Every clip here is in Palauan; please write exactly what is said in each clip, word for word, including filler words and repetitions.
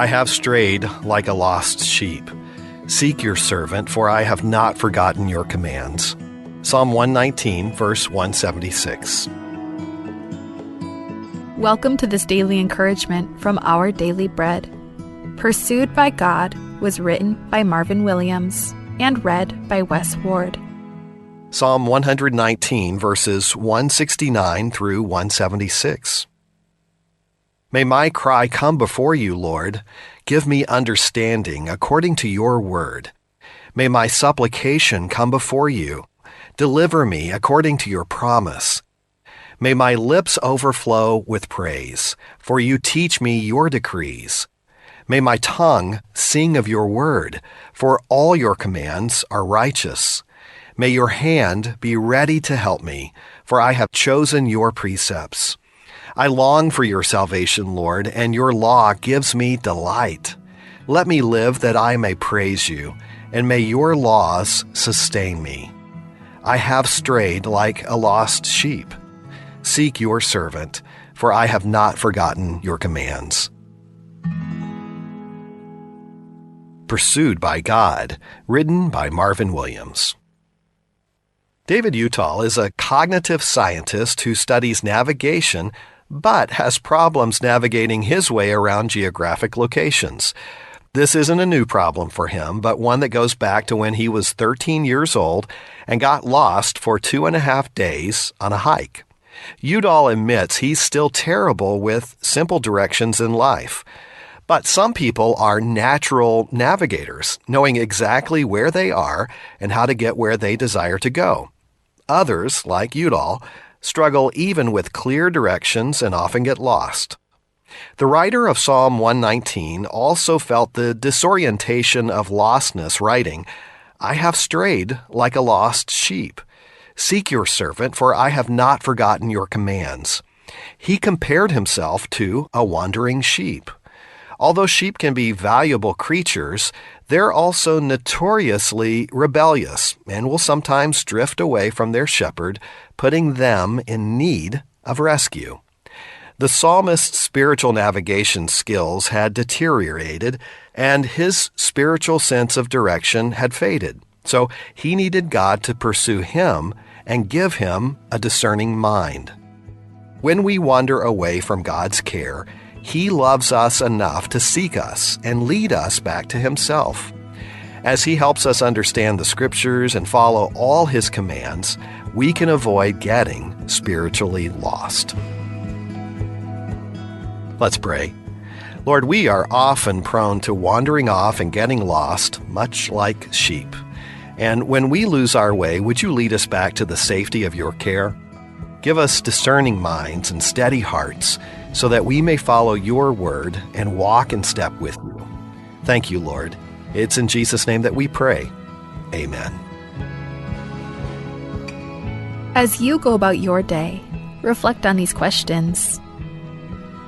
I have strayed like a lost sheep. Seek your servant, for I have not forgotten your commands. Psalm one nineteen, verse one seventy-six. Welcome to this daily encouragement from Our Daily Bread. Pursued by God was written by Marvin Williams and read by Wes Ward. Psalm one hundred nineteen, verses one sixty-nine through one seventy-six. May my cry come before you, Lord. Give me understanding according to your word. May my supplication come before you. Deliver me according to your promise. May my lips overflow with praise, for you teach me your decrees. May my tongue sing of your word, for all your commands are righteous. May your hand be ready to help me, for I have chosen your precepts. I long for your salvation, Lord, and your law gives me delight. Let me live that I may praise you, and may your laws sustain me. I have strayed like a lost sheep. Seek your servant, for I have not forgotten your commands. Pursued by God, written by Marvin Williams. David Uttal is a cognitive scientist who studies navigation but has problems navigating his way around geographic locations. This isn't a new problem for him, but one that goes back to when he was thirteen years old and got lost for two and a half days on a hike. Uttal admits he's still terrible with simple directions in life. But some people are natural navigators, knowing exactly where they are and how to get where they desire to go. Others, like Uttal, struggle even with clear directions and often get lost. The writer of Psalm one nineteen also felt the disorientation of lostness, writing, "I have strayed like a lost sheep. Seek your servant, for I have not forgotten your commands." He compared himself to a wandering sheep. Although sheep can be valuable creatures, they're also notoriously rebellious and will sometimes drift away from their shepherd, putting them in need of rescue. The psalmist's spiritual navigation skills had deteriorated, and his spiritual sense of direction had faded. So he needed God to pursue him and give him a discerning mind. When we wander away from God's care, he loves us enough to seek us and lead us back to himself. As he helps us understand the scriptures and follow all his commands, we can avoid getting spiritually lost. Let's pray. Lord, we are often prone to wandering off and getting lost, much like sheep. And when we lose our way, would you lead us back to the safety of your care? Give us discerning minds and steady hearts so that we may follow your word and walk in step with you. Thank you, Lord. It's in Jesus' name that we pray. Amen. As you go about your day, reflect on these questions.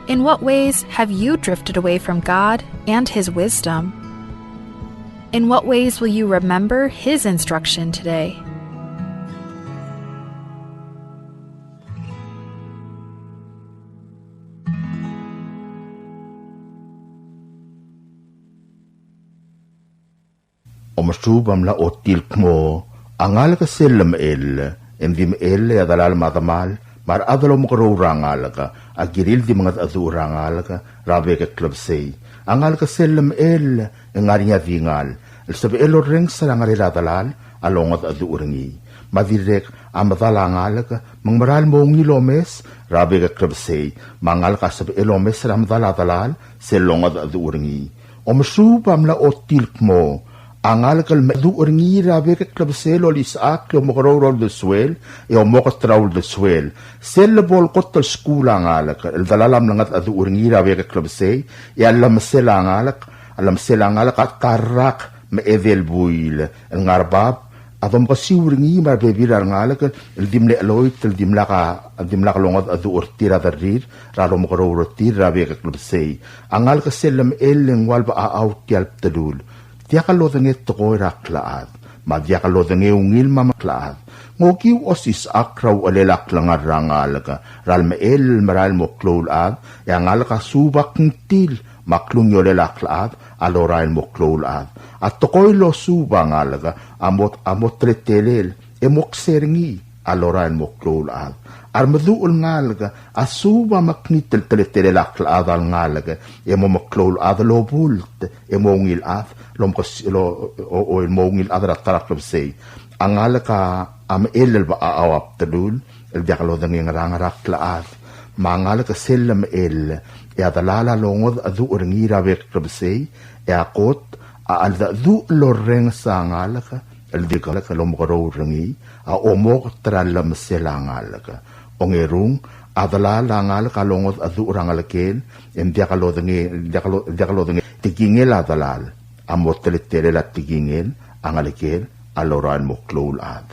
In what ways have you drifted away from God and His wisdom? In what ways will you remember His instruction today? Omesuub a mla ochotii el kmo a ngalek sel lemechell, e ng di mechell e a delal me a demal me a rechad el omekeroul er a ngalek a kirir el di mengedecheduch er a ngalek er a bek el klebesei. A ngalek sel lemechell e ng ngar er ngii a dingal el sebechel orrenges er a ngerel a delal a longedecheduch er ngii. Me a dirrek a medal a ngalek me ng meral mo ungil omes er a bek el klebesei, me a ngalek a sebechel omes er a medal a delal sel longedecheduch er ngii. Omesuub a mla ochotii el kmo a ngalek el mengedecheduch er ngii er a bek el klebesei el olisechakl e omekeroul er a uldesuel e omoket er a uldesuel. Sel lebo el kot el skuul a ngalek el delal a mlengedecheduch er ngii er a bek el klebesei, e a llemesel a ngalek, a llemesel a ngalek a ta el rak me a edei el buil el ngar bab a domkesiu er ngii me a rebebil er a rengalek el di mle cheloit el dimlak a, dimlak longedecheduch er tir a derrir er a lomekeroul er tir er a bek el klebesei. A ngalek sel lemechell e ng ua le bechachau tia el bdelul. Diak lodengei tekoi er a klechad, me a diak lodengei ungil me a meklechad. Ng okiu osisechakl er a uchelel a klengar er a ngalek er a lemechell el merael mo klou el chad, e a ngalek a suub a kngtil me a klungiolel a klechad a lorael mo klou el chad. A tekoi el osuub a ngalek a mo, a mo teletelel e mo kser er ngii a lorael mo klou el chad. A remeduch el ngalek a suub a mekngit el teletelel a klechad a lengalek e mo meklou el chad el obult e mo ungil chad el omkes-, el o-, o-, o-, el mo ungil chad er a ta er a klebesei. A ngalek a mechell el bechachau a bdelul el diak lodengei a ngerang er a klechad. Me a ngalek sel lemechell e a delal a longedecheduch er ngii er a bek el klebesei, e a kot a cheldecheduch el lorrenges a ngalek el dirk el omekeroul er ngii a omoket er a llemesel a ngalek. Ongerung, a delal a ngalek a longedecheduch er a ngelekel e ng diak lodengei, diak lo-, diak lodengei tekingel a delal a mo teletelel a tekingel a ngelekel a lorael mo klou el chad.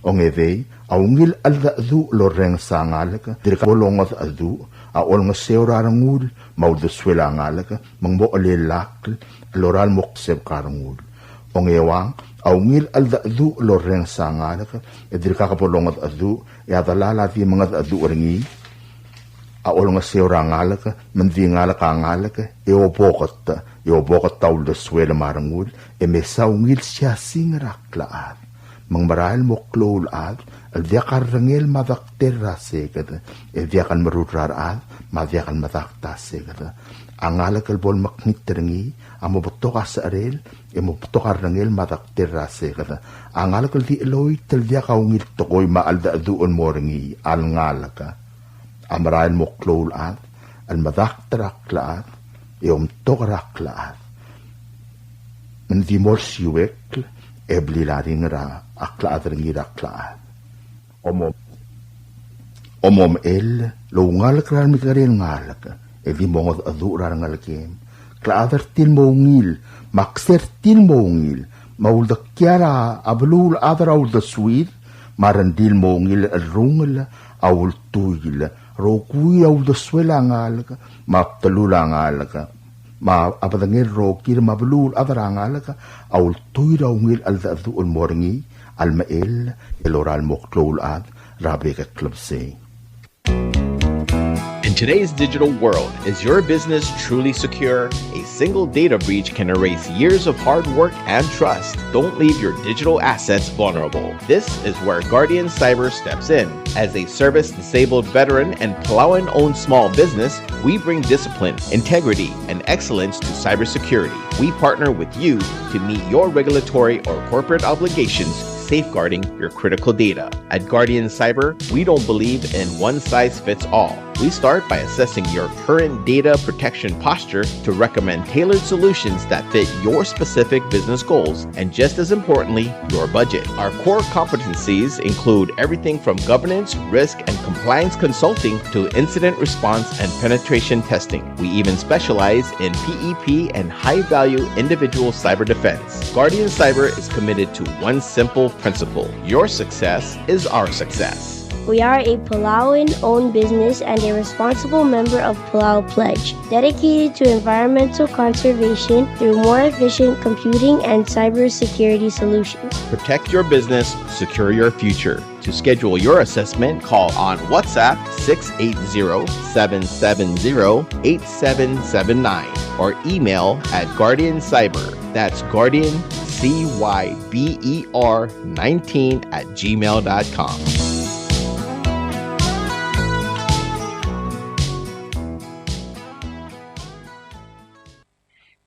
Ongedei, a ungil cheldecheduch el lorrenges a ngalek, dirkak bo longedecheduch a olengeseu er a rengul me a uldesuel a ngalek, me ng mo chelellakl el lorael mo ksebek a rengul. Ongeuang, a ungil cheldecheduch el lorrenges a ngalek, e dirkak bo longedecheduch e a delal a di mengedecheduch er ngii a olengeseu er a ngalek, me ng di ngalek a ngalek e oboket, e oboket a uldesuel me a rengul, e mesa ungil siasing er a klechad. Me ng merael mo klou el chad el diak a rrengel me a dekter er a seked, e diak el merur er a rechad me a diak el medakt a seked. A ngalek el bo lemekngit er ngii a mo betok a secherel e mo betok a rrengel me a dekter er a seked. A ngalek el di cheloit el diak a ungil tekoi me a cheldecheduch el mo er ngii a lengalek a merael mo klou el chad el medakt er a klechad e omtok er a klechad. Me ng di mo olsiuekl e blil a ringel er a klechad er ngii er a klechad. Omom-, omomechell el oungalek er a remekekerei el ngalek e di mongedecheduch er a rengelekem. Klechad er tir el mo ungil, me a kser tir el mo ungil, me a uldekial a beluulechad er a uldesuir, me a rengrir el mo ungil el cherrungel a ultuil. Rokui a uldesuel a ngalek, me a bdelul a ngalek, me a bedengel rokir me a beluulechad er a ngalek a ultuil er a ungil cheldecheduch el mo er ngii a lemechell el lorael mo klou el chad er a bek el klebesei. In today's digital world, is your business truly secure? A single data breach can erase years of hard work and trust. Don't leave your digital assets vulnerable. This is where Guardian Cyber steps in. As a service-disabled veteran and Palauan-owned small business, we bring discipline, integrity, and excellence to cybersecurity. We partner with you to meet your regulatory or corporate obligations, safeguarding your critical data. At Guardian Cyber, we don't believe in one size fits all. We start by assessing your current data protection posture to recommend tailored solutions that fit your specific business goals and, just as importantly, your budget. Our core competencies include everything from governance, risk, and compliance consulting to incident response and penetration testing. We even specialize in P E P and high-value individual cyber defense. Guardian Cyber is committed to one simple principle: your success is our success. We are a Palauan-owned business and a responsible member of Palau Pledge, dedicated to environmental conservation through more efficient computing and cybersecurity solutions. Protect your business, secure your future. To schedule your assessment, call on WhatsApp six eight zero, seven seven zero, eight seven seven nine or email at Guardian Cyber. That's Guardian C Y B E R nineteen at gmail dot com.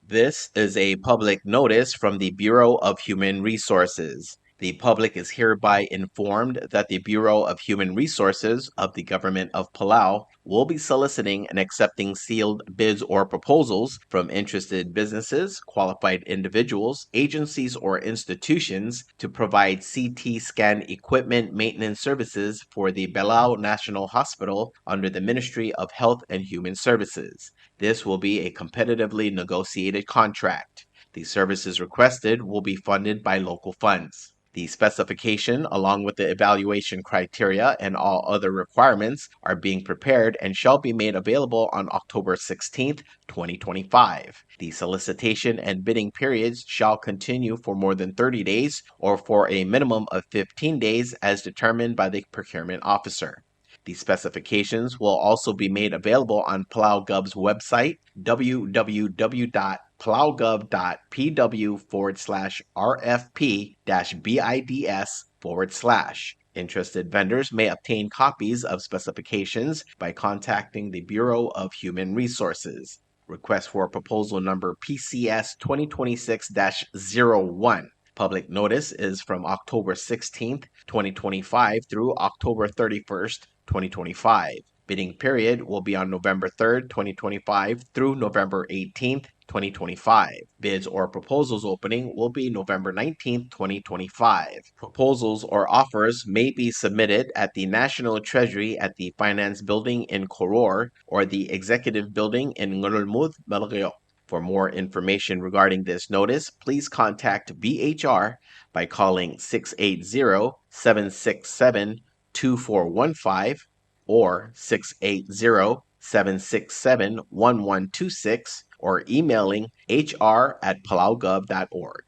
This is a public notice from the Bureau of Human Resources. The public is hereby informed that the Bureau of Human Resources of the Government of Palau will be soliciting and accepting sealed bids or proposals from interested businesses, qualified individuals, agencies, or institutions to provide C T scan equipment maintenance services for the Belau National Hospital under the Ministry of Health and Human Services. This will be a competitively negotiated contract. The services requested will be funded by local funds. The specification, along with the evaluation criteria and all other requirements, are being prepared and shall be made available on October sixteenth, twenty twenty-five. The solicitation and bidding periods shall continue for more than thirty days or for a minimum of fifteen days as determined by the procurement officer. The specifications will also be made available on Palau Gov's website, w w w dot palau gov dot p w forward slash r f p dash b i d s forward slash. Interested vendors may obtain copies of specifications by contacting the Bureau of Human Resources. Request for proposal number P C S twenty twenty-six dash zero one. Public notice is from October sixteenth, twenty twenty-five through October thirty-first, twenty twenty-five. Bidding period will be on November third, twenty twenty-five through November eighteenth, twenty twenty-five. Bids or proposals opening will be November nineteenth, twenty twenty-five. Proposals or offers may be submitted at the National Treasury at the Finance Building in Koror or the Executive Building in Ngerulmud, Melekeok. For more information regarding this notice, please contact B H R by calling six eight zero, seven six seven, two four one five or six eight zero, seven six seven, one one two six or emailing H R at palaugov dot org.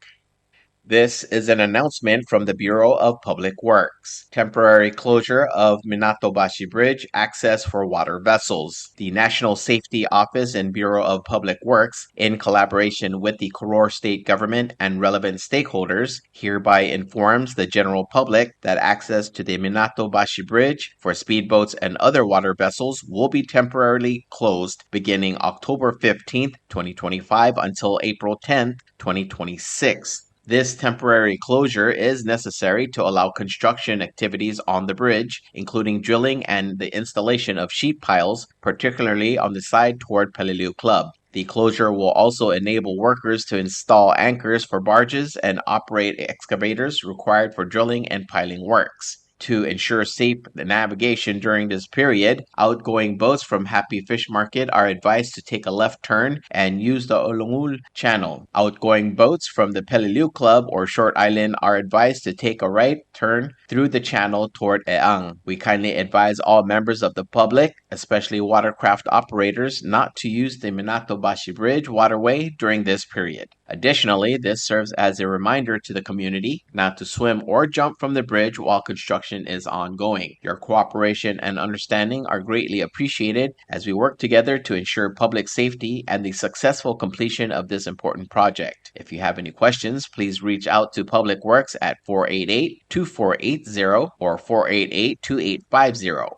This is an announcement from the Bureau of Public Works. Temporary closure of Minatobashi Bridge access for water vessels. The National Safety Office and Bureau of Public Works, in collaboration with the Koror State Government and relevant stakeholders, hereby informs the general public that access to the Minatobashi Bridge for speedboats and other water vessels will be temporarily closed beginning October fifteenth, twenty twenty-five until April tenth, twenty twenty-six. This temporary closure is necessary to allow construction activities on the bridge, including drilling and the installation of sheet piles, particularly on the side toward Peleliu Club. The closure will also enable workers to install anchors for barges and operate excavators required for drilling and piling works. To ensure safe navigation during this period, outgoing boats from Happy Fish Market are advised to take a left turn and use the Olongul Channel. Outgoing boats from the Peleliu Club or Short Island are advised to take a right turn through the channel toward Eang. We kindly advise all members of the public, especially watercraft operators, not to use the Minatobashi Bridge waterway during this period. Additionally, this serves as a reminder to the community not to swim or jump from the bridge while construction is ongoing. Your cooperation and understanding are greatly appreciated as we work together to ensure public safety and the successful completion of this important project. If you have any questions, please reach out to Public Works at four eight eight, two four eight zero or four eight eight, two eight five zero.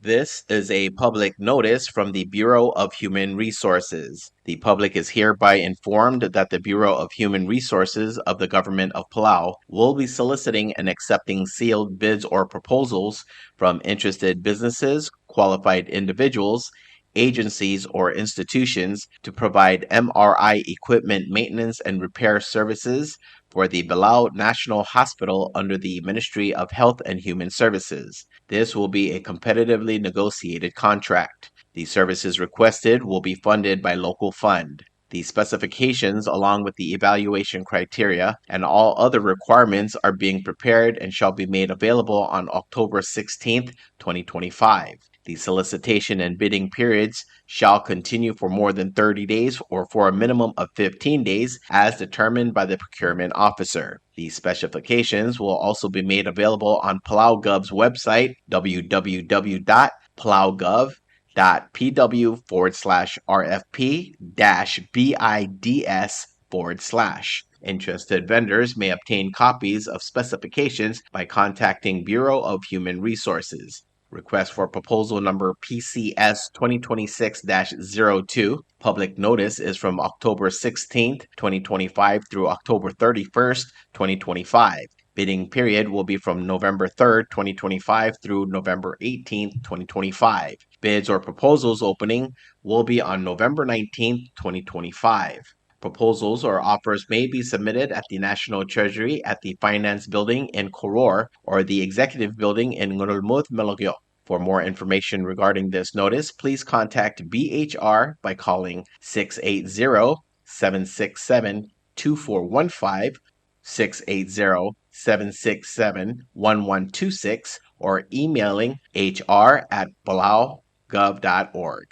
This is a public notice from the Bureau of Human Resources. The public is hereby informed that the Bureau of Human Resources of the Government of Palau will be soliciting and accepting sealed bids or proposals from interested businesses, qualified individuals, agencies, or institutions to provide M R I equipment maintenance and repair services for the Belau National Hospital under the Ministry of Health and Human Services. This will be a competitively negotiated contract. The services requested will be funded by local fund. The specifications, along with the evaluation criteria and all other requirements, are being prepared and shall be made available on October sixteenth, twenty twenty-five. The solicitation and bidding periods shall continue for more than thirty days or for a minimum of fifteen days as determined by the procurement officer. The specifications will also be made available on Palau Gov's website, w w w dot palau gov dot p w forward slash r f p dash b i d s forward slash. Interested vendors may obtain copies of specifications by contacting Bureau of Human Resources. Request for proposal number P C S twenty twenty-six dash zero two. Public notice is from October sixteenth, twenty twenty-five through October thirty-first, twenty twenty-five. Bidding period will be from November third, twenty twenty-five through November eighteenth, twenty twenty-five. Bids or proposals opening will be on November nineteenth, twenty twenty-five. Proposals or offers may be submitted at the National Treasury at the Finance Building in Koror or the Executive Building in Ngerulmud, Melekeok. For more information regarding this notice, please contact B H R by calling six eight zero, seven six seven, two four one five, six eight zero, seven six seven, one one two six, or emailing H R at palau gov dot org.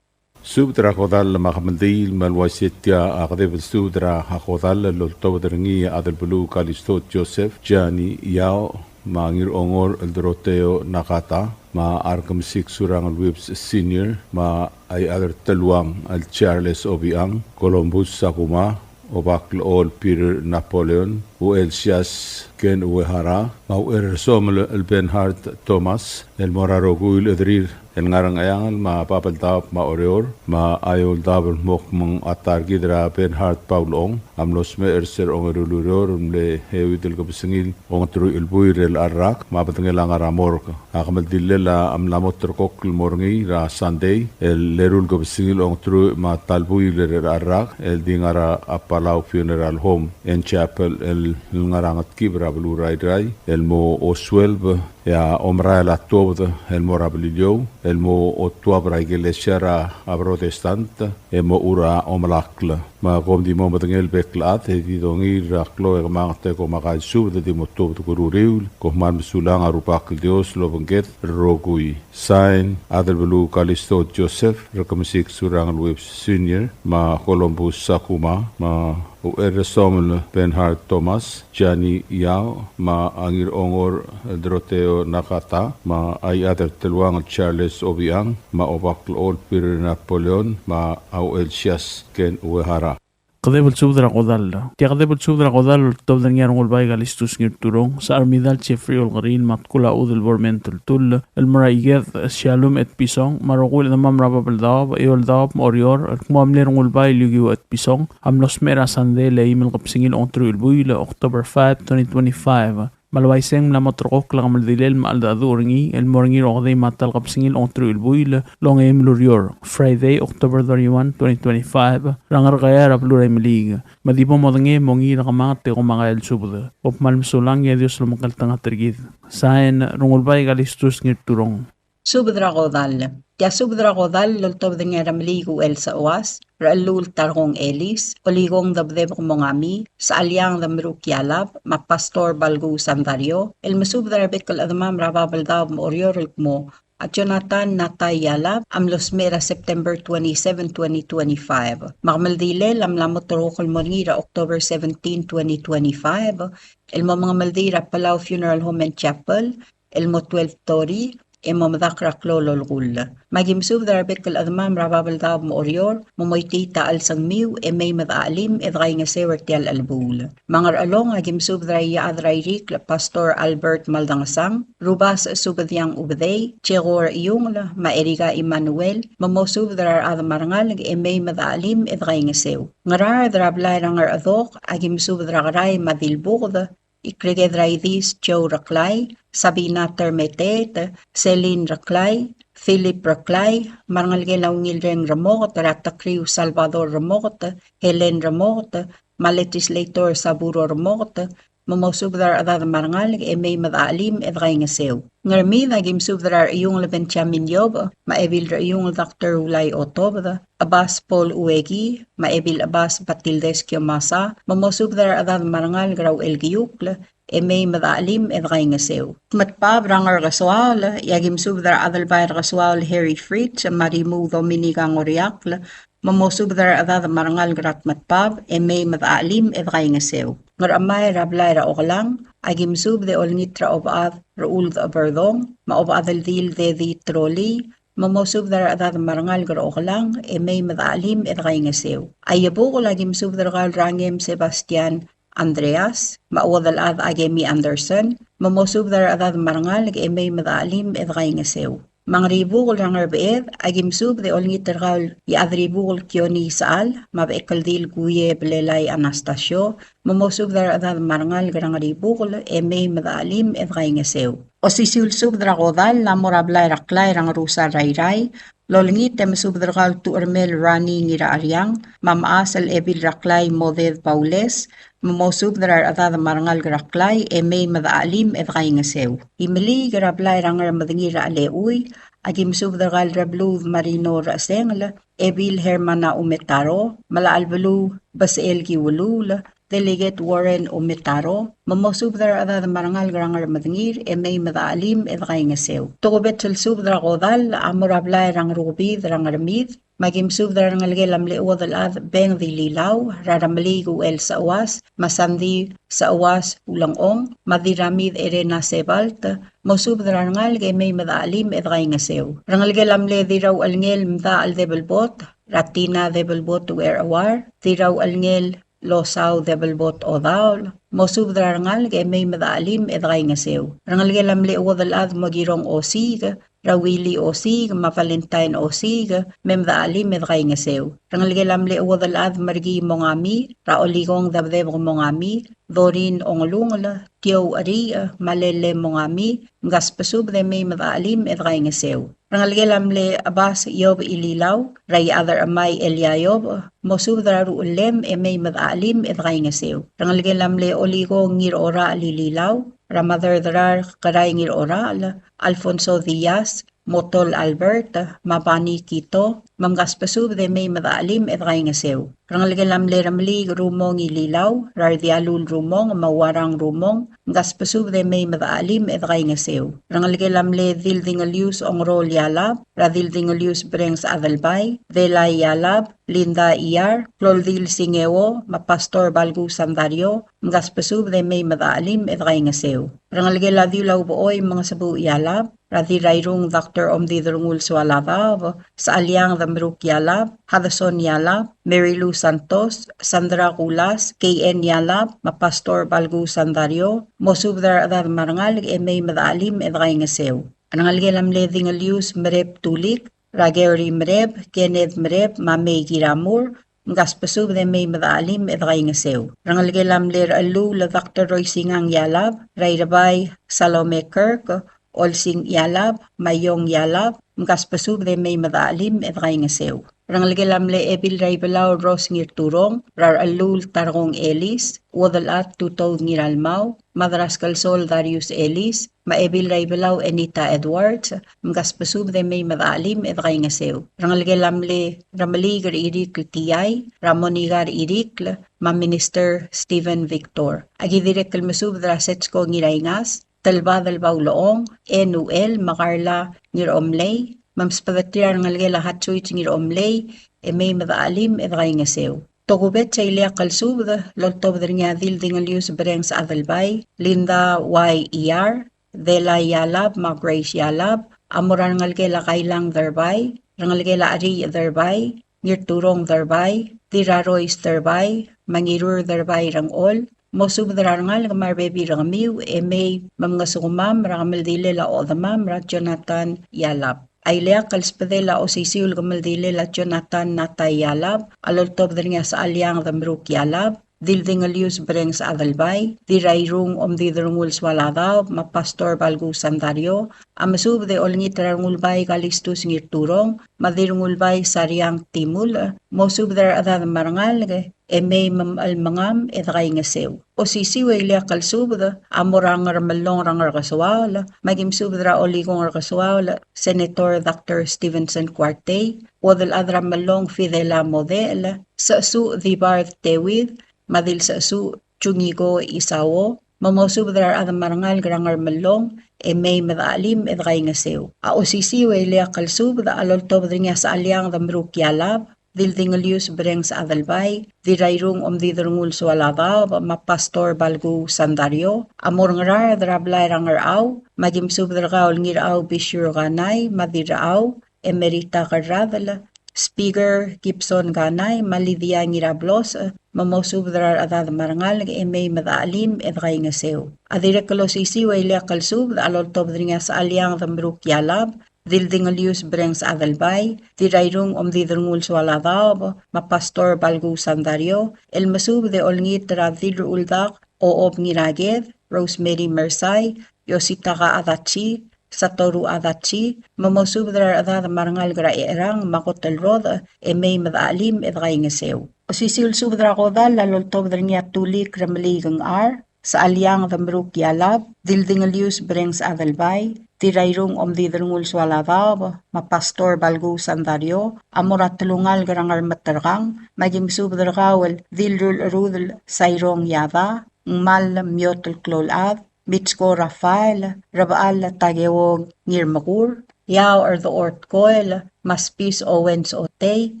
Subed er a kodall me a kemeldiil me a le uaisei e tia a kedeb el subed er a kodall el oltobed er ngii a Adelbeluu Kalisto Joseph, Jani Yao, me a Ngirongor el Doroteo Nakata, me a Rekemesik Surangel Whipps Senior, me a Iechad er Teluang el Charles Obichang, Columbus Sakuma, Obak el Ol Peter Napoleon, Uchelsias Ken Uehara, me a Ucherresomel el Bernhard Thomas, el mo er a rokui el chederir el ngar er a Ngcheangel me a Babeldaob me a Oreor, me a Eouldaob el mo kmo ng a ta er kid er a Bernhard Paul Ong, a mlo smecher er se er a ongeru el ureor, el mle euid el kebesengil ongeteruich el buil er chelecha el rak, me a bedengel a ngar er a morgue. A kemeldillel a mla mo ulterekokl el mo er ngii er a Sunday, el eru el kebesengil ongeteruich me a ta el buil er chelecha el rak, el di ngar er a Palau Funeral Home and Chapel el ngar er a Ngetkib er a beluu er a Irrai, el mo osuelb e a omerael a tuobed el mo er a Beliliou, el mo otuab er a ikelesia er a Protestant, e mochu er a omelakl. Me kom di mo medengei el bek el chad, e di dongiil er a klou e kemanget e kom a kaisubed el di mo tuobed er a uriul, kom kmal mesulang, a Rubak el Dios a lobengked el rokui. Sign, Adelbeluu Kalisto Joseph, Rekemesik Surangel Whipps Senior, me a Columbus Sakuma, me a Ucherresomel Bernhard Thomas, Jani Yao, me a Ngirongor Doroteo Nakata, me a Iechad er Teluang Charles Obichang, me a Obak el Ol Peter Napoleon, me a Uchelsias Ken Uehara. Kedeb el subed er a kodall. Tia kedeb el subed er a kodall el oltobed er ngii a Rengulbai Kalistus Ngirturong, Secharmidal Jeffrey Olkeriil, me a Tkul a Chudel Borment Ultull, el mo er a Iked Shalom Etpison, me a rokui el chedemam er a Babeldaob, Eouldaob, me a Oreor, el kmo a mle Rengulbai el Yukiwo Etpison a mlo smecher er a Sandei el eim el kebesengil ongeteruich el buil, October five, twenty twenty-five. Me a le uaisei e ng mla mo ulterekokl a kemeldilel me a cheldecheduch er ngii el mo er ngii er a okedei me a ta el kebesengil ongeteruich el buil el ongeim el ureor, Friday, October thirty-one, twenty twenty-five, er a Ngerkeai er a beluu er a Imeliik. Me di bo modengei e mongiil er a kemanget e kom a kaisubed. Kom kmal mesulang, e a Dios a lomekngeltengat er kid. Sain, Rengulbai Kalistus Ngirturong. Subed er a kodall. Tia subed er a kodall el oltobed er ngii a Remeliik Uchel Sechuas, Rechelluul Tarkong Elis, Olikong Debdeb Kmongami, Sechaliang Demeruk Yalab, me a Pastor Balku Sandario, el mesubed er a rebek el chedemam er a Babeldaob me a Oreor el kmo a Jonathan Natai Yalab a mlo smecher er a September twenty-seven, twenty twenty-five. Me a kemeldilel a mla mo ulterekokl el mo er ngii er a October seventeen, twenty twenty-five, el mo mengemeldiil er a Palau Funeral Home and Chapel, el mo twelve thirty, e mo medakl er a klou el olekull. Me aki mesubed er a rebek el chedemam er a Babeldaob me a Oreor, me moitii a chelsengmiu, e mei me dechachelim e dekaingeseu er tia el chelebuul. Me a Ngerchelong aki mesubed er a Iechad er a Irikl Pastor Albert Maldangesang, Rubasech Subediang Ubedei, Jekor Iungel, me a Erika Emmanuel, me mosubed er a rechad me a rengalek e mei me dechachelim e dekaingeseu. Ngaraard er a blai er a Ngerchedok aki mesubed er a Kerai me a Dilbuked, Ikreked er a Idis Joe Reklai, Sabina Termeteet, Celine Reklai, Philip Reklai, me a rengelekel a Ungilreng Remoket, er a Tekriu Salvador Remoket, Helen Remoket, me a Legislator Saburo Remoket, me mosubed er a rechedad me a rengalek e mei me dechachelim e dekaingeseu. Ngermid aki mesubed er a Rechiungl Benjamin Yobech, me a Ebil Rechiungl Doctor Ulai Otobed, Chebas Paul Ueki, me a Ebil Chebas Batildes Kiomasa, me mosubed er a rechedad me a rengalek er a Uchelkiukl, e mei me dechachelim e dekaingeseu. Tmetbab er a Ngerkesoaol, e aki mesubed er a Adelbai er a Kesoaol Harry Fritz, me a Rimuu Dominica Ngoriakl, me mosubed er a rechedad me a rengalek er a Tmetbab, e mei me dechachelim e dekaingeseu. Ngerchemai er a blai er a Okelang, aki mesubed e olengit er a Obechad Rechuld Cheberdong, me a Obechad el Dil Dedi Trolii, me mosubed er a rechedad me a rengalek er a Okelang, e mei me dechachelim e dekaingeseu. A Iebukel aki mesubed er kau el Rangem Sebastian Andreas, me a Uodelchad Akemi Anderson, me mosubed er a rechedad me a rengalek e mei me dechachelim e dekaingeseu. Me a Ngeribukel er a Ngerbeched, aki mesubed e olengit er kau el Iechadribukel Kioni Sechal, me a Bechekeldil Kuie Belelai Anastasio, me mosubed er a rechedad me a rengalek er a Ngeribukel e mei me dechachelim e dekaingeseu. Osisiu el subed er a kodall a mo er a blai er a Klai er a Ngerusar er a Irrai, el olengit e mesubed er kau el Tuchermel Rani Ngiracheriang, me a mechas el Ebil er a Klai Moded Baules, me mosubed er a rechedad me a rengalek er a Klai e mei me dechachelim e dekaingeseu. Imeliik er a blai er a Ngermedengir er a Chelechui, aki mesubed er kau el Rebluud Marino Rechesengel, Ebil Hermana Umetaro, Melachelbeluu Besechel Kiuluul, Delegate Warren Umetaro, me mosubed er a rechedad me a rengalek er a Ngermedengir, e mei me dechelim e dekaingeseu. Tokubets el subed er a kodall a mo er a blai er a Ngerukebid er a Ngermid, me aki mesubed er a rengelekel a mle chuodel chad Beng Dililau, er a Remeliik Uchel Seuas, me a Sandi Seuas Ulengchong, me a Diramid Erena Sebalt, mosubed er a rengalek e mei me dechelim e dekaingeseu. Rengelekel a mle Dirrauchelngel Mdachel Debelbot, er a Tina Debelbot Uerchuar, Dirrauchelngel Losau Debelbot Odaol, mosubed er a rengalek e mei me dechelim e dekaingeseu. Rengelekel a mle chuodel chad Mokirong Osiik, er a Willy Osiik, me a Valentine Osiik, me mei me dechelim e dekaingeseu. Rengelekel a mle chuodel chad Merkii Mongami, er a Olikong Debdebek Mongami, Dorin Ongelungel, Tiou Cheriich, me a Lele Mongami, mkasbesubed e mei me dechelim e dekaingeseu. Rengelekel a mle Chebas Iob Ililau, er a Iechad er a Chemai Elia Iob, mosubed er a ruchellem e mei me dechelim e dekaingeseu. Rengelekel a mle Olikong Ngirorachel Ililau, er a Maderderar Kerai Ngirorachel, Alfonso Diaz, Motol Albert, me a Bani Kito, me mkasbesubed e mei me dechelim e dekaingeseu. Rengelekel a mle Remeliik Rumong Ililau, er a Rdialul Rumong, me a Uarang Rumong, mkasbesubed e mei me dechelim e dekaingeseu. Rengelekel a mle Dildingelius Ongerol Ialab, er a Dildingelius Brengs Adelbai, Delai Ialab, Linda Iar, Kloldil Singeo, me a Pastor Balku Sandario, mkasbesubed e mei me dechelim e dekaingeseu. Rengelekel a Diulau Bechoi Mengesebuch Ialab, er a Dirairung Doctor Omdid Rengul Sualadaob, Saliang Demruk Ialab, Hadason Ialab, Mary Lou Santos, Sandra Kulas, K N Ialab, me a Pastor Balku Sandario, mosubed er a rechedad me a rengalek e mei me dechelim e dekaingeseu. Rengelekel a mle Dingelius Mereb Tulik, er a Gary Mereb, Kenneth Mereb, me a Mei Kiramur, mkasbesubed e mei me dechelim e dekaingeseu. Rengelekel a mle Rechelluul Doctor Roy Singang Ialab, er a Irebai Salome Kirk, Olsing Ialab, me a Iong Ialab, mkasbesubed e mei me dechelim e dekaingeseu. Rengelekel a mle Ebil er a Ibelau Rose Ngirturong, er a Rechelluul Tarkong Elis, Uodelchad Tutoud Ngiralmau, Madraskel Sol Darius Elis, me a Ebil er a Ibelau Enita Edwards, mkasbesubed e mei me dechelim e dekaingeseu. Rengelekel a mle Remeliik er Irikl Tiai, er a Monika er Irikl, me a Minister Stephen Victor. Aki dirrek el mesubed er a Setsko Ngiraingas, Telbadel Baulechong, Enuel, me a Karla Ngiromlei, me msbedeterir a rengelekel a Hatsuichi Ngiromlei, e mei me dechelim e dekaingeseu. Tokubets a ileakl el subed el oltobed er ngii a Dildingelius Brengs Adelbai, Linda Y. Iar, Dela Ialab, me a Grace Ialab, a mo er a rengelekel a Kailang Derbai, rengelekel a Cheriich Derbai, Ngirturong Derbai, Dirarois Derbai, me a Ngirur Derbai Rengchol, mosubed er a rengalek me a rebebil er kemiu, e mei me mngesukemam er a kemeldilel a ochedemam er a Jonathan Ialab. A ileakl el sbedel a osisiu el kemeldilel a Jonathan Natai Ialab, a loltobed er ngii a Sechaliang Demruk Ialab, Dildingelius Brengs Adelbai, Dirairung Omdid Rengul Sualadaob, me a Pastor Balku Sandario, a mesubed e olengit er a Rengulbai Kalistus Ngirturong, me a Dirrengulbai Sariang Timulech, mosubed er a rechedad me a rengalek, e mei me mchelmengam e dekaingeseu. Osisiu e ileakl el subed a mo er a Ngermellong er a Ngerkesoaol, me aki mesubed er a Olikong er a Kesoaol, Senator Doctor Stevenson Kuartei, Uodelchad er a Mellong Fidela Modechel, Sechesuch Dibard Tewid, me a Dilsechesuch Jungiko Isao, me mosubed er a rechad me a rengalek er a Ngermellong, e mei me dechelim e dekaingeseu. A osisiu e ileakl el subed a loltobed er ngii a Sechaliang Demruk Ialab, Dildingelius Brengs Adelbai, Dirairung Omdid Rengul Sualadaob, me a Pastor Balku Sandario, a mo er a Ngaraard er a blai er a Ngerchau, me aki mesubed er kau el Ngirchau Bishur Kanai, me a Dirrechau Emerita Kerradel, Speaker Gibson Kanai, me a Lydia Ngirablos, me mosubed er a rechedad me a rengalek e mei me dechelim e dekaingeseu. A dirrek el osisiu e ileakl el subed a loltobed er ngii a Sechaliang Demruk Ialab, Dildingelius Brengs Adelbai, Dirairung Omdid Rengul Sualadaob, me a Pastor Balku Sandario, el mesubed e olengit er a Dirrechuldak Ochob Ngiraked, Rosemary Mersai, Yositaka Adachi, Satoru Adachi, me mosubed er a rechedad me a rengalek er a Echerang me a kot el rodech, e mei me dechelim e dekaingeseu. Osisiu el subed er a kodall a loltobed er ngii a Tulik Remeliik Ngchar, Sechaliang Demruk Ialab, Dildingelius Brengs Adelbai, Dirrairung Omdidelngul Sualadaob, me a Pastor Balkuu Sandario, a mo er a telungalek er a Ngermeterkang, me aki mesubed er kau el Dilrulcherudel Sairong Yada, Ngmal Miotel Kloulchad, Mitsko Rafael, Rebechall Takeo Ngirmekur, Iaoch er Dechor Tkoel, me a Spis Owens Otei,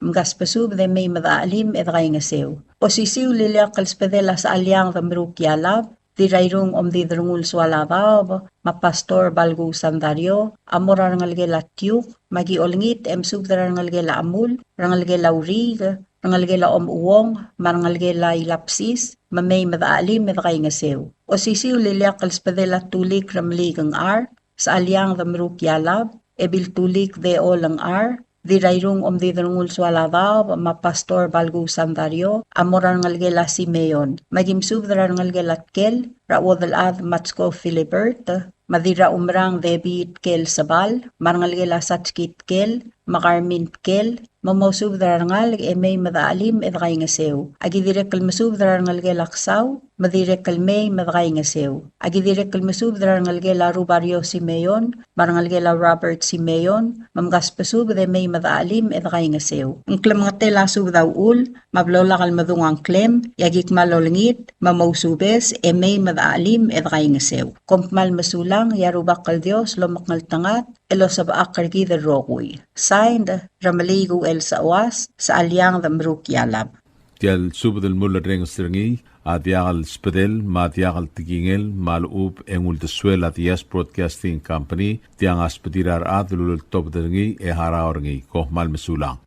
mkasbesubed e mei me dechachelim e dekaingeseu. Osisiu el ileakl el sbedel a Sechalianged Meruk Yalab, Dirrairung Omdidelngul Sualadaob, me a Pastor Balkuu Sandario, a mo er a rengelekel a Tiuk, me aki olengit e mesubed er a rengelekel a Chemul, rengelekel a Uriik, rengelekel a Omechuong, me a rengelekel a Ilapsis, me mei me dechachelim e dekaingeseu. Osisiu el ileakl el sbedel a Tulik Remeliik Ngchar, Sechalianged Meruk Yalab, Ebil Tulik Dechol Ngchar, Dirrairung Omdidelngul Sualadaob, me a Pastor Balkuu Sandario, a mo er a rengelekel a Simeon. Me aki mesubed er a rengelekel a Tkel, er a Uodelchad Matsko Philibert, me a Dirraumerang Debbie Tkel Sebal, me a rengelekel a Satski Tkel, me a Carmen Tkel, me mosubed er a rengalek e mei me dechachelim e dekaingeseu. Aki dirrek el mesubed er a rengelekel a Ksau, me dirrek el mei me dekaingeseu. Aki dirrek el mesubed er a rengelekel a Rubario Simeon, me a rengelekel a Robert Simeon, me mkasbesubed e mei me dechachelim e dekaingeseu. Ng klemengetel a subed a uchul, me a blo lak el medung a ngklem, e aki kmal olengit, me mousubes, e mei me dechachelim e dekaingeseu. Kom kmal mesulang, e a Rubak el Dios lomekngeltengat, el osebechakl er kid el rokui. Signed, Remeliik Uchel Sechuas, Sechalianged Meruk Yalab. Tia el subed el mulerrenges er ngii, a diak el sbedel, me a diak el tekingel, me a lechub e ng uldesuel a Diaz Broadcasting Company, tiang a sbedir a rechad el uleltobed er ngii e harau er ngii. Kom kmal mesulang.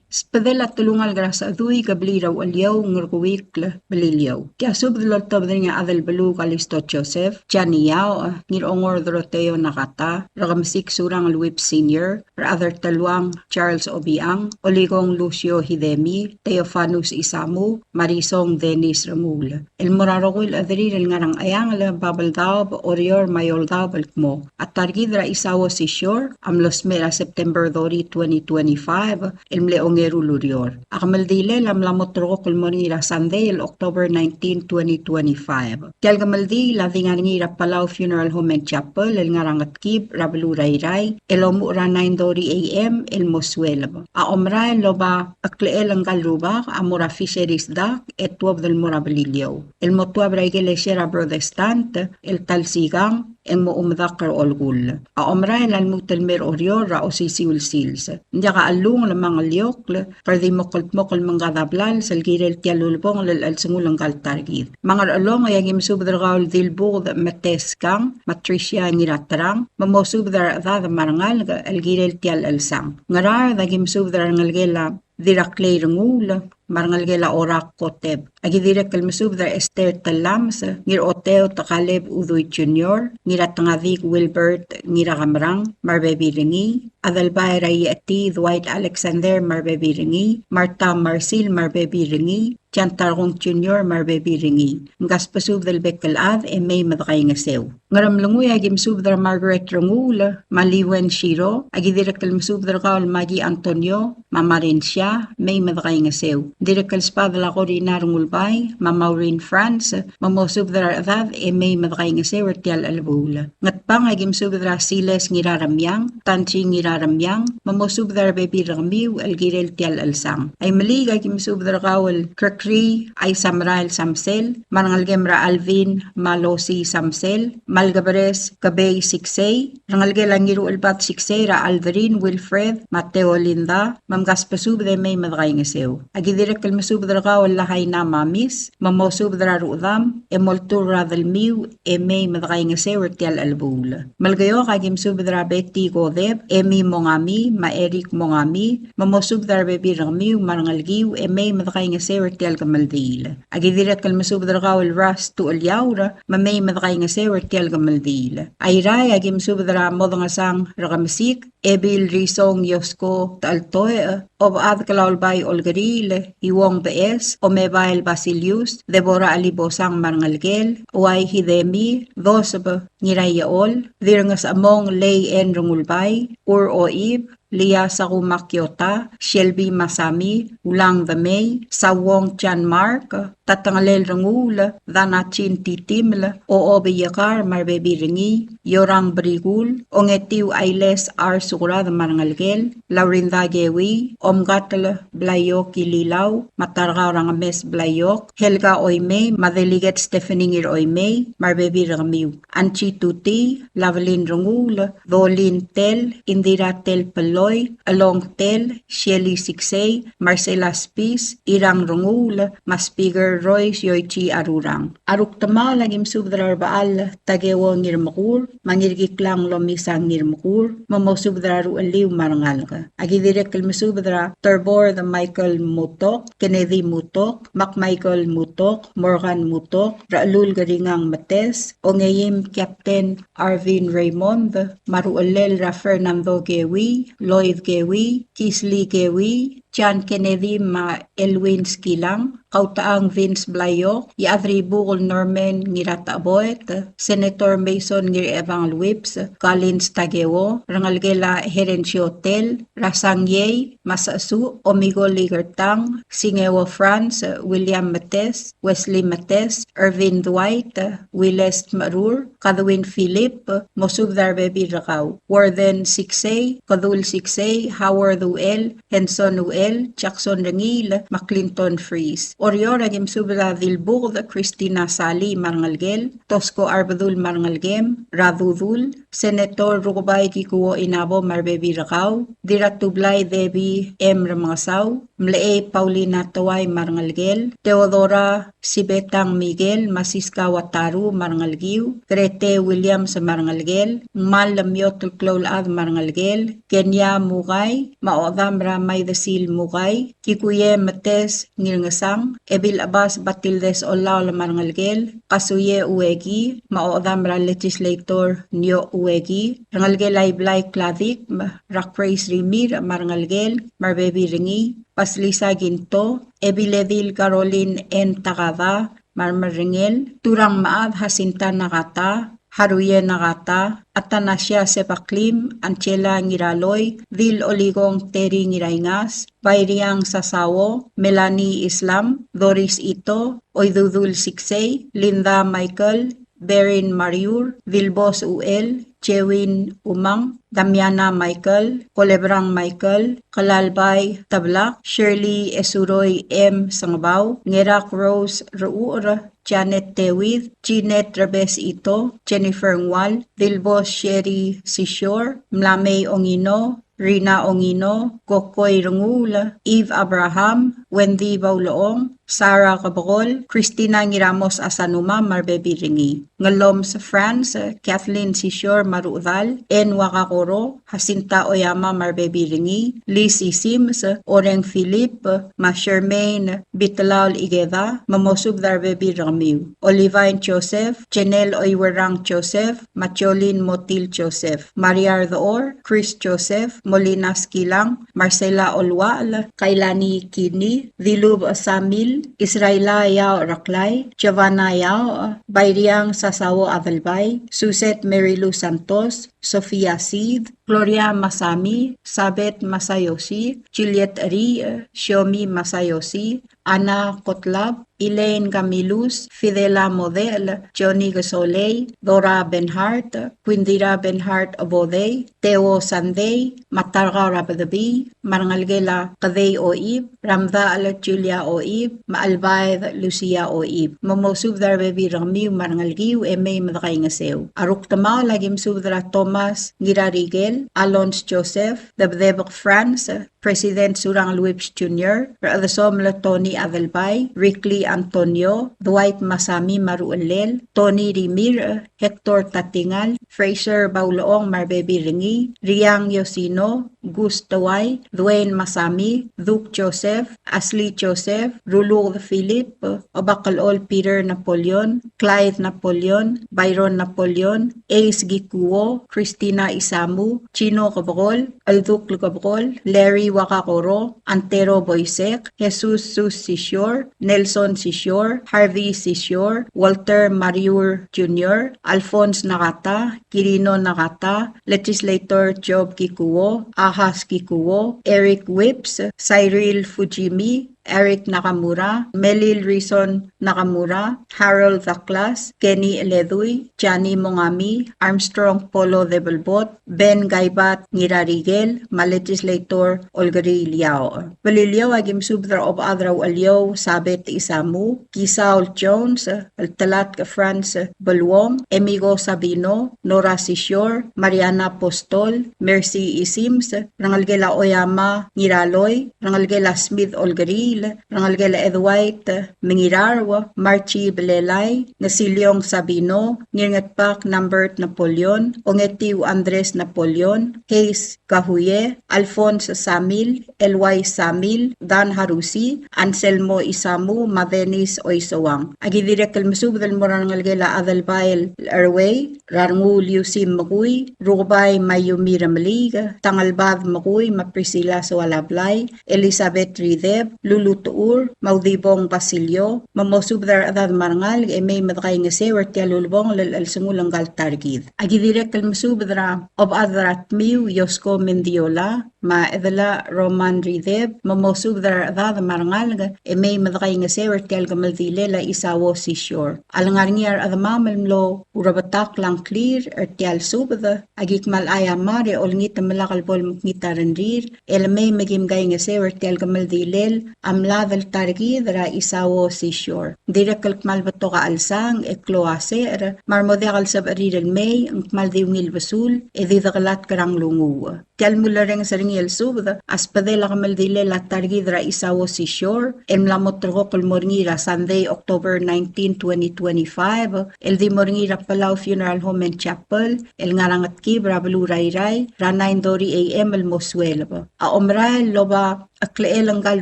Sbedel a telungalek er a Sechedui, Kebliil er a Ucheliou, Ngerkeuikl, Beliliou. Tia subed el oltobed er ngii a Adelbeluu Kalisto Joseph, Jani Iaoch, Ngirongor Doroteo Nakata, Rekemesik Surangel Whipps Senior, Rechad er Teluang Charles Obichang, Olikong Lucio Hidemi, Theofanus Isamu, me a Risong Dennis Renguul. El mo er a rokui el chederir el ngar er a Ngcheangel, Babeldaob, Oreor me a Eouldaob el kmo a ta er kid er a Isao Sisior a mlo smecher er a September thirty, twenty twenty-five, el mle ongeru el ureor. A kemeldiil a mla mo ulterekokl el mo er ngii er a Sunday el October nineteen, twenty twenty-five. Tia el kemeldiil a di ngar er ngii er a Palau Funeral Home and Chapel el ngar er a Ngetkib er a beluu er a Irrai, el omuchel er a nine thirty A M el mo sueleb. A omerael el oba cheklechel ngka el rubak a mo er a Fisheries Dock e tuobed el mo er a Beliliou. El mo tuab er a ikelesia er a Protestant el ta el sikang e ng mo omedakl er a olekull. A omerael a lmuut el mei er a Oreor er a osisiu el sils. Ng diak a chelungel me a ngeliokl, kede di mo kldmokl el mengkad a blals el kirel tia el ulebongel el chelsengul ngka el ta er kid. Me a Ngerchelong e aki mesubed er kau el Dilbuked Meteskang, me a Tricia Ngiraterang, me mosubed er a rechedad me a rengalek el kirel tia el chelsang. Ngaraard e aki mesubed er a rengelekel a Dirraklei Renguul, me a rengelekel a Orak Kotep. Aki dirrek el mesubed er a Esther Telames, Ngiroteo Tekaleb Udui Junior, Ngiratengadik Wilbert Ngirakamerang, me a rebebil er ngii, Adelbai er a Iecheti Dwight Alexander me a rebebil er ngii, Martha Marsil me a rebebil er ngii, John Tarkong Junior me a rebebil er ngii. Mkasbesubed el bek el chad e mei me dekaingeseu. Ngeremlengui e aki mesubed er a Margaret Renguul, me a Liwen Shiro, aki dirrek el mesubed er kau el Maggie Antonio, me a Marensia, mei me dekaingeseu. Dirrek el sbadel a Corina Rengulbai, me a Maureen France, me mosubed er a rechedad e mei me dekaingeseu er tia el chelebuul. Ngatpang e aki mesubed er a Siles Ngiraremiang, Tansi Ngiraremiang, me mosubed er a rebebil er kemiu el kirel tia el chelsang. Aimeliik e aki mesubed er kau el Gregory Aisamerael Samsel, me a rengelekem er a Alvin me a Losi Samsel, me a Lekebres Kebei Siksei, rengelekel a Ngiruchelbad Siksei er a Aldrin Wilfred me a Teolinda, me mkasbesubed e mei me dekaingeseu. Aki dirrek el mesubed er kau el Lahaina Mamis, me mosubed er a ruchedam, e moltur er a delmiu, e mei me dekaingeseu er tia el chelebuul. Melekeok e aki mesubed er a Betty Kodep, Emi Mongami, me a Eric Mongami, me mosubed er a rebebil er kemiu me a rengelekiu, e mei me dekaingeseu er tia el kemeldiil. Aki dirrek el mesubed er kau el Ras Tucheliaur, me mei me dekaingeseu er tia el kemeldiil. Airai e aki mesubed er a Modengesang Rekemesik, Ebil Risong Yosko Taltoe, Obad Klaulbai Olgeriil, Iwong Bees, Omebael Basilius, Deborah Alibosang me a rengelekel, Uai Hidemi, Doseb Ngiraiechol, Dirnges Among Lei En Rengulbai, Ur Oib, Lia Sakumak Yota, Shelby Masami, Ulang Demei, Sawong Chan Mark, Tatengelel Renguul, Danachin Titiml, Ochob Iekar me a rebebil er ngii, Yorang Brikul, Ongetiu Ailes Ar Sukurad me a rengelekel, Laurinda Kewi, Omkatel Blaiok Ililau, me a Tarkau er a Ngemes Blaiok, Helga Oimei, me a Delegate Stephanie Ngir Oimei, me a rebebil er kemiu. Anchi Tuti, Lavelin Renguul, Dolin Tel, Indira Tel Peloi, Elong Tel, Shelly Siksei, Marcela Spis, Irang Renguul, me a Speaker Royce Yoichi Arurang. A rukdemaol a ki mesubed er a Rebechall Takeo Ngirmekur, me a Ngirkiklang Lomisang Ngirmekur, me mosubed er a ruchelliu me a rengalek. A ki dirrek el mesubed er a Terbor de Michael Mutok, Kennedy Mutok, Mac Michael Mutok, Morgan Mutok, Rachelul Keringang Metes, Ongeim Captain Arvin Raymond, me a ruchellel er a Fernando Kewi, Lloyd Kewi, Kisly Kewi, John Kennedy me a Elwin Skilang, Kautechang Vince Blaiok, Iechadribukel Norman Ngiratecheboet, Senator Mason Ngirchebangel Whipps, Collins Takeo, rengelekel a Herencio Tel, Rasang Yei, Masasu, Omigo Ligertang, Singeo Franz, William Metes, Wesley Metes, Irvin Dwight, Wiles Merur, Kadwin Philip, mosubed er a rebebil er kau, Warden Siksei, Kedul Siksei, Howard Uchel, Henson Uchel, Jackson Rengiil, me a Clinton Fries. Oreor a ki mesubed er a Dilbuked Christina Sali me a rengelekel, Tosko Arbedul me a rengelekem, Radudul, Senator Rukebai Kikuo Inabo me a rebebil er kau, Dirratublai Debbie M. Remengesau, Mlechei Paulina Toai me a rengelekel, Theodora Sibetang Miguel, me a Siska Wataru me a rengelekiu, Grete Williams me a rengelekel, Ngmal Lemiot el Kloulechad me a rengelekel, Kenia Mukai, me a Odam er a Maidesil Mukai, Kikuie Metes Ngirngesang, Ebil Chebas Batildes Olaol me a rengelekel, Kasuie Ueki, me a Odam er a Legislator Nio Ueki, rengelekel a Iblai Kladik, me a Grace Rimirch me a rengelekel, me a rebebil er ngii, Basilisa Kinto, Ebiledil Caroline N. Takada, me a remerengel, Turang Mechad Jacinta Nakata, Haruie Nakata, Athanasia Sebaklim, Angela Ngiraloi, Dil Oligong Terry Ngiraingas, Bairiang Sasao, Melanie Islam, Doris Ito, Oidudul Siksei, Linda Michael, Berin Mariur, Dilbos Uchel, Jewin Umang, Damiana Michael, Kolebrang Michael, Kelalbai Teblak, Shirley Esuroi M. Sengebau, Ngerak Rose Rechucher, Janet Tewid, Jeanette Rebes Ito, Jennifer Ngual, Dilbos Sherry Sisior, Mlamei Ongino, Rina Ongino, Kokoi Renguul, Eve Abraham, Wendy Baulechong, Sarah Kebekol, Christina Ngiramos Asanuma me a rebebil er ngii. Ngeloms France, Kathleen Sisior me a rechedal, Anne Wakakoro, Jacinta Oyama me a rebebil er ngii, Lizzie Sims, Oreng Philip, me a Shermaine Bitelaol Ikeda, me mosubed er a rebebil er kemiu. Olivine Joseph, Janelle Oiwerang Joseph, me a Jolene Motil Joseph, Maria Ardechor, Chris Joseph, Molina Skilang, Marcela Olual, Kailani Kini, Dilub Samil, Israela Yao Raklai, Giovanna Yao, Bairiang Sasao Adelbai, Suzette Mary Lou Santos, Sofia Sid, Gloria Masami, Sabeth Masayoshi, Juliet Ri, Shiomi Masayoshi, Anna Kotlab, Elaine Camilus, Fidela Model, Johnny Kesolei, Dora Benhart, Quindira Benhart Obodei, Theo Sandei, me a Tarkau er a Bedebii, me a rengelekel a Kedei Oib, Ramdal Julia Oib, me a Albaed Lucia Oib. Me mosubed er a rebebil er kemiu me a rengelekiu e mei me dekaingeseu. A rukdemaol a ki mesubed er a Thomas Ngirarikel, Alons Joseph, Debdebek France, President Surangel Whipps Junior, Rechedesomel Tony Adelbai, Rickley Antonio, Dwight Masami me a ruchellel, Tony Rimirch, Hector Tatingal, Fraser Baulechong me a rebebil er ngii, Riang Yosino, Gus Teuai, Dwayne Masami, Duke Joseph, Ashley Joseph, Ruluked Philip, Obakelchol Peter Napoleon, Clyde Napoleon, Byron Napoleon, Ace Kikuo, Christina Isamu, Chino Kebekol, Eldukl Kebekol, Larry Wakakoro, Antero Boisek, Jesus Sus Sisior, Nelson Sisior, Harvey Sisior, Walter Mariur Junior, Alphonse Nakata, Kirino Nakata, Legislator Job Kikuo, Ahas Kikuo, Eric Whipps, Cyril Fujimi, Eric Nakamura, Melil Rison Nakamura, Harold Douglas, Kenny Eledui, Johnny Mongami, Armstrong Polo Debelbot, Ben Gaibat Ngirarikel, me a Legislator Olkeriil Iaoch. Beliliou, aki mesubed er a Obechad er a Ucheliou Sabeth Isamu, Kisaul Jones, el Telatk Franz Beluong, Emigo Sabino, Nora Sisior, Mariana Apostol, Mercy Isims, rengelekel a Oyama Ngiraloi, rengelekel a Smith Olkeriil, rengelekel a Edwait Mengirarua, Marchi Belelai, Ngesiliong Sabino, Ngirngetbak Nambert Napoleon, Ongetiu Andres Napoleon, Hayes Kahuye, Alphonse Samil, Elwai Samil, Dan Harusi, Anselmo Isamu, me a Dennis Oisouang. Aki dirrek el mesubed el mo er a rengelekel a Adelbai el Erwei, Rarnguu Liusim Mekui, Rukebai Mayumi Remeliik, Tangelbad Mekui, me a Priscilla Soalablai, Elizabeth Rideb, Lulu Tuur, me a Udibong Basilio, me mosubed er a rechedad me a rengalek e mei me dekaingeseu er tia el ulebongel el chelsengul ngka el ta er kid. Aki dirrek el mesubed er a Obechad er a Tmiu, Yosko Mendiola, me a Edela Roman Rideb, me mosubed er a rechedad me a rengalek e mei me dekaingeseu er tia el kemeldilel a Isao Sisior. A lengar er ngii a rechedemam el mlo urebetakl a ngklir er tia el subed, aki kmal aiamar e olengit me lak el bo lemekngit a rengrir, el mei me kim kaingeseu er tia el kemeldilel a mlad el ta er kid er a Isao Sisior. Dirrek el kmal betok a chelsang e klou a secher, me a re mo diak el sebechir el mei, ng kmal di ungil besul, e di dekelatk er a nglunguuch. Tia el mulerrenges er ngii el subed a sbedel a kemeldilel a ta er kid er a Isao Sisior, el mla mo ulterekokl el mo er ngii er a Sunday, October nineteen, twenty twenty-five, el di mo er ngii er a Palau Funeral Home and Chapel, el ngar er a Ngetkib er a beluu er a Irrai, er a nine thirty A M el mo sueleb. A omerael el oba a klechel ngka el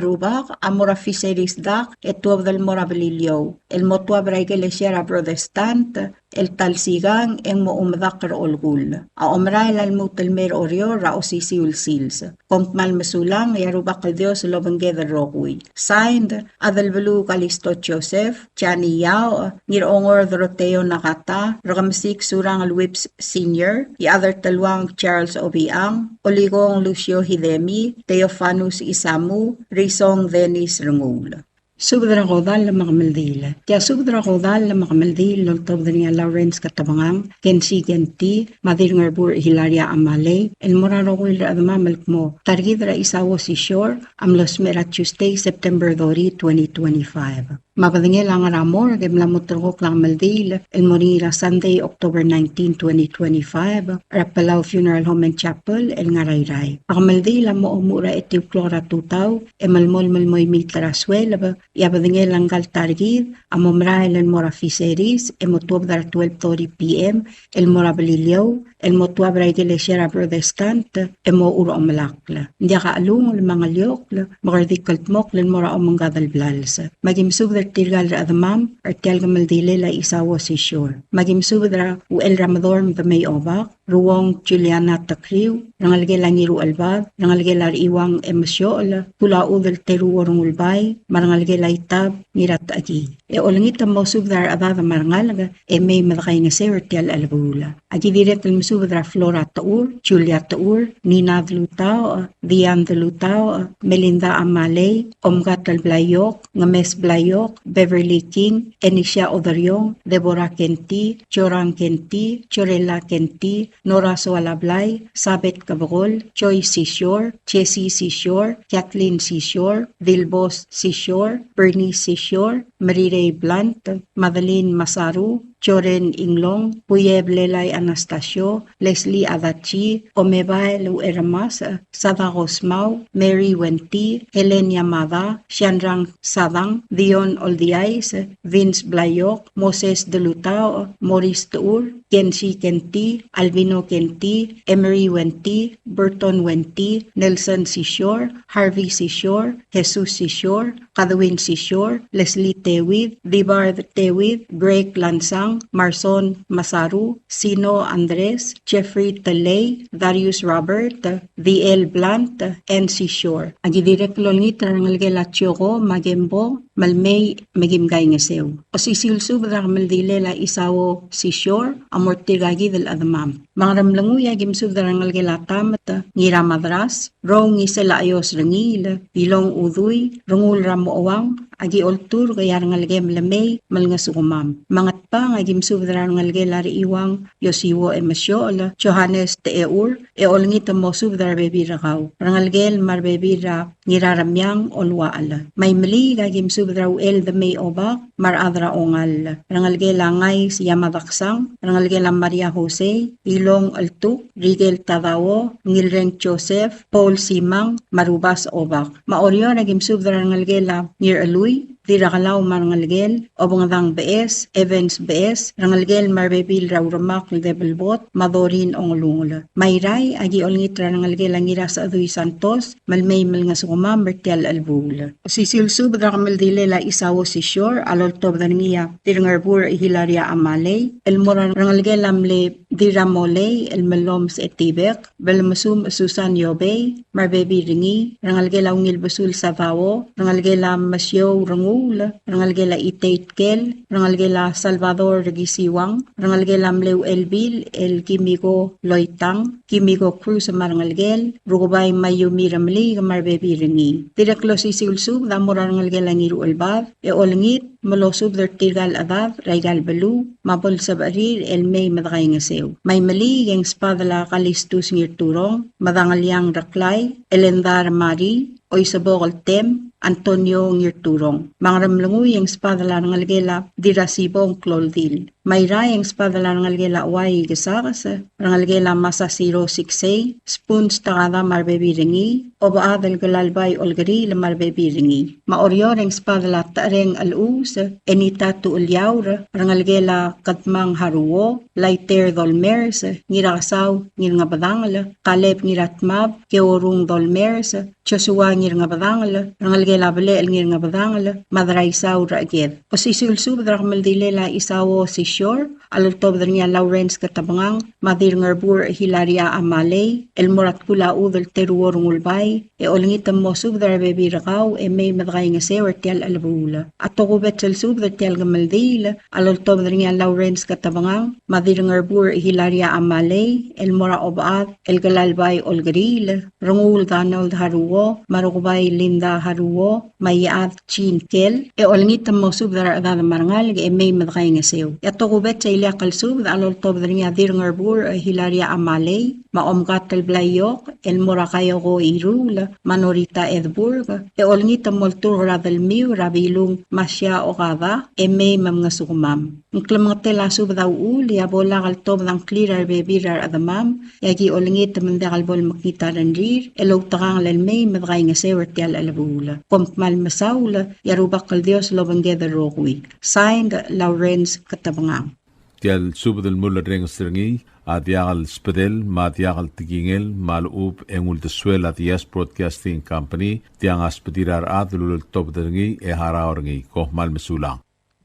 rubak a mo er a Fisheries Dock e tuobed el mo er a Beliliou, el mo tuab er a ikelesia er a Protestant, el ta el sikang e ng mo omedakl er a olkull. A omerael a lmuut el mei er a Oreor er a osisiu el sils. Kom kmal mesulang, e a Rubak el Dios el obengked el rokui. Signed, Adelbeluu Kalisto Joseph, Jani Yao, Ngirongor Doroteo Nakata, Rekemesik Surangel Whipps Senior, Iechad er a Teluang Charles Obichang, Olikong Lucio Hidemi, Theofanus Isamu, Risong Dennis Renguul. Subed er a kodall me a kemeldiil. Tia subed er a kodall me a kemeldiil el oltobed er ngii a Lawrence Ketebengang, Kensi Kenti, me a Dirngerbur Hilaria Amalei, el mo er a rokui el rechedemam el kmo ta er kid er a Isao Sisior a mlo smecher er a Tuesday, September thirty, twenty twenty-five. Me a bedengel a ngar er a morgue e mla mo ulterekokl a kemeldiil el mo er ngii er a Sunday, October nineteen, twenty twenty-five, er a Palau Funeral Home and Chapel el ngar er a Irrai. A kemeldiil a mo omuchel er a etiu el klok er a tutau e melemolem el mo imiit er a sueleb, e a bedengel a ngka el ta er kid a mo merael el mo er a Fisheries e mo tuobed er a twelve thirty P M el mo er a Beliliou, el mo tuab er a ikelesia er a Protestant e mo er a omelakl. Ng diak a chelungel me a ngeliokl, me kede di kldmokl el mo er a omengkad el blals. Me aki mesubed er tirka el rechedemam er tia el kemeldilel a Isao Sisior. Me aki mesubed er a Uchel er a Medorm Demei Obak, Ruong Juliana Tekriu, rengelekel a Ngiruchelbad, rengelekel a Rechiuang Emesiochel, Kulachudel Teruo Rengulbai, me a rengelekel a Itab Ngiratechekii. E olengit me mosubed er a rechedad me a rengalek e mei me dekaingeseu er tia el chelebuul. Aki dirrek el mesubed er a Flora Techur, Julia Techur, Nina Delutaoch, Diane Delutaoch, Melinda Amalei, Omkatel Blaiok, Ngemes Blaiok, Beverly King, Enisia Oderiong, Deborah Kenti, Joran Kenti, Jorela Kenti, Nora Soalablai, Sabeth Kebekol, Joy Sisior, Jessie Sisior, Kathleen Sisior, Dilbos Sisior, Bernie Sisior, Merirei Blunt, Madeline Masaru, Joren Inglong, Puieb Lelai Anastasio, Leslie Adachi, Omebael Ueramas, Sadako Smau, Mary Wenti, Helen Yamada, Shanrang Sadang, Dion Oldiais, Vince Blaiok, Moses Delutao, Morris Tuur, Kenshi Kenti, Albino Kenti, Emery Wenti, Burton Wenti, Nelson Sisior, Harvey Sisior, Jesus Sisior, Kadwin Sisior, Leslie Tewid, Dibard Tewid, Greg Lansang, Marson Masaru, Sino Andres, Jeffrey Telei, Darius Robert, D L Blunt, Ann Sisior. Aki dirrek el olengit er a rengelekel a Chioko me a Kembo, me lemei me kim kaingeseu. Osisiu el subed er a kemeldilel a Isao Sisior a mo er tirka kid el chedemam. Me a Ngeremlengui a kim subed er a rengelekel a Tamet Ngiramadras, Rong Isel a Ios Rengiil, Ilong Udui, Rengul er a Mochouang, aki olturk e a rengelekem el mei me lengesukemam. Me a Ngatpang a kim subed er a rengelekel a Rechiuang Iosiuo Emesiochel, Johannes Techeur, e olengit el mo subed er a rebebil er kau. Rengelekel me a rebebil er a Ngiraremiang Oluachel. Me a Imeliik a kim subed er a Uchel Demei Obak, me a rechad er a Ongall. Rengelekel a Ngais Yamadaksang, rengelekel a Maria Jose, Ilong Eltuk, Rikel Tadao, Ngilreng Joseph, Paul Simang, me a Rubas Obak. Me a Oreor a kim subed er a rengelekel a Ngirchelui, Dirrakelau me a rengelekel, Obengedang Beches, Evans Beches, rengelekel me a rebebil er a Uremakl Debelbot, me a Dorin Ongelungel. Me a Irrai a ki olengit er a rengelekel a Ngirasechedui Santos, me lemei me lengesukemam er tia el chelebuul. Osisiu el subed er a kemeldilel a Isao Sisior a loltobed er ngii a Dirrengerbur Hilaria Amalei, el mo er a rengelekel a mle Dirramolei el Melomes Etibek, Belmesum Susan Iobei, me a rebebil er ngii, rengelekel a Ungilbesul Sadao, rengelekel a Mesiou Renguul, rengelekel a Itei Tkel, rengelekel a Salvador Rekisiuang, rengelekel a mle Uchelbil el Kimiko Loitang, Kimiko Cruz me a rengelekel, Rukebai Mayumi Remeliik me a rebebil er ngii. Dirrek el osisiu el subed a mo er a rengelekel a Ngiruchelbad, e olengit me losubed er tirka el chedad er aika el beluu me a bo lsebechir el mei me dekaingeseu. Me a Imeliik e ng sbadel a Kalistus Ngirturong, Medangeliang Reklai, Elendar Mari, Oisebok el Tem, Antonio Ngirturong. Me a Ngeremlengui e ng sbadel a rengelekel a Dirrasibong Kloldil. Me a Irrai e ng sbadel a rengelekel a Uai Ikesakes, rengelekel a Masasiro Siksei, Spuns Takada me a rebebil er ngii, Obechad el Kelalbai Olkeriil me a rebebil er ngii. Me a Oreor e ng sbadel a Techereng Chelechus, Enita Tucheliaur, rengelekel a Kedmang Haruo, Laiter Dolmers, Ngirakesau Ngirngebedangel, Kaleb Ngiratmab, Keorung Dolmers, Joshua Ngirngebedangel, rengelekel a Belechel Ngirngebedangel, me a Deraisau Recheked. Osisiu el subed er a kemeldilel a Isao Sisior a loltobed er ngii a Lawrence Ketebengang, me a Dirrengerbur Hilaria Amalei, el mo er a Tkul a Chudel Teruo Rengulbai, e olengit el mo subed er a rebebil er kau e mei me dekaingeseu er tia el chelebuul. A tokubets el subed er tia el kemeldiil a loltobed er ngii a Lawrence Ketebengang, me a Dirrengerbur Hilaria Amalei, el mo er a Obechad el Kelalbai Olkeriil, Renguul Donald Haruo, me a Rukebai Linda Haruo, me a Iechad Jean Tkel, e olengit el mo subed er a rechedad me a rengalek e mei me dekaingeseu. E a tokubets a ileakl el subed a loltobed er ngii a Dirrengerbur Hilaria Amalei, me a Omkatel Blaiok, el mo er a Kaioko Iruul, me a Norita Edburg, e olengit el mo olturk er a delmiu er a Bilung Masia Okada, e mei me mngesukemam. Ng klemengetel a subed a uchul, e a bo lak el tobed a ngklir a rebebil er a rechedemam, e a ki olengit me ng diak el bo lemekngit a rengrir, el outekangel el mei me dekaingeseu er tia el chelebuul. Kom kmal mesaul, e a Rubak el Dios lobengked el rokui. Signed, Lawrence Ketebengang. Tia el subed el mulerrenges er ngii a diak el sbedel me a diak el tekingel me a lechub e ng uldesuel a Diaz Broadcasting Company, tiang a sbedir a rechad el uleltobed er ngii e harau er ngii. Kom kmal mesulang.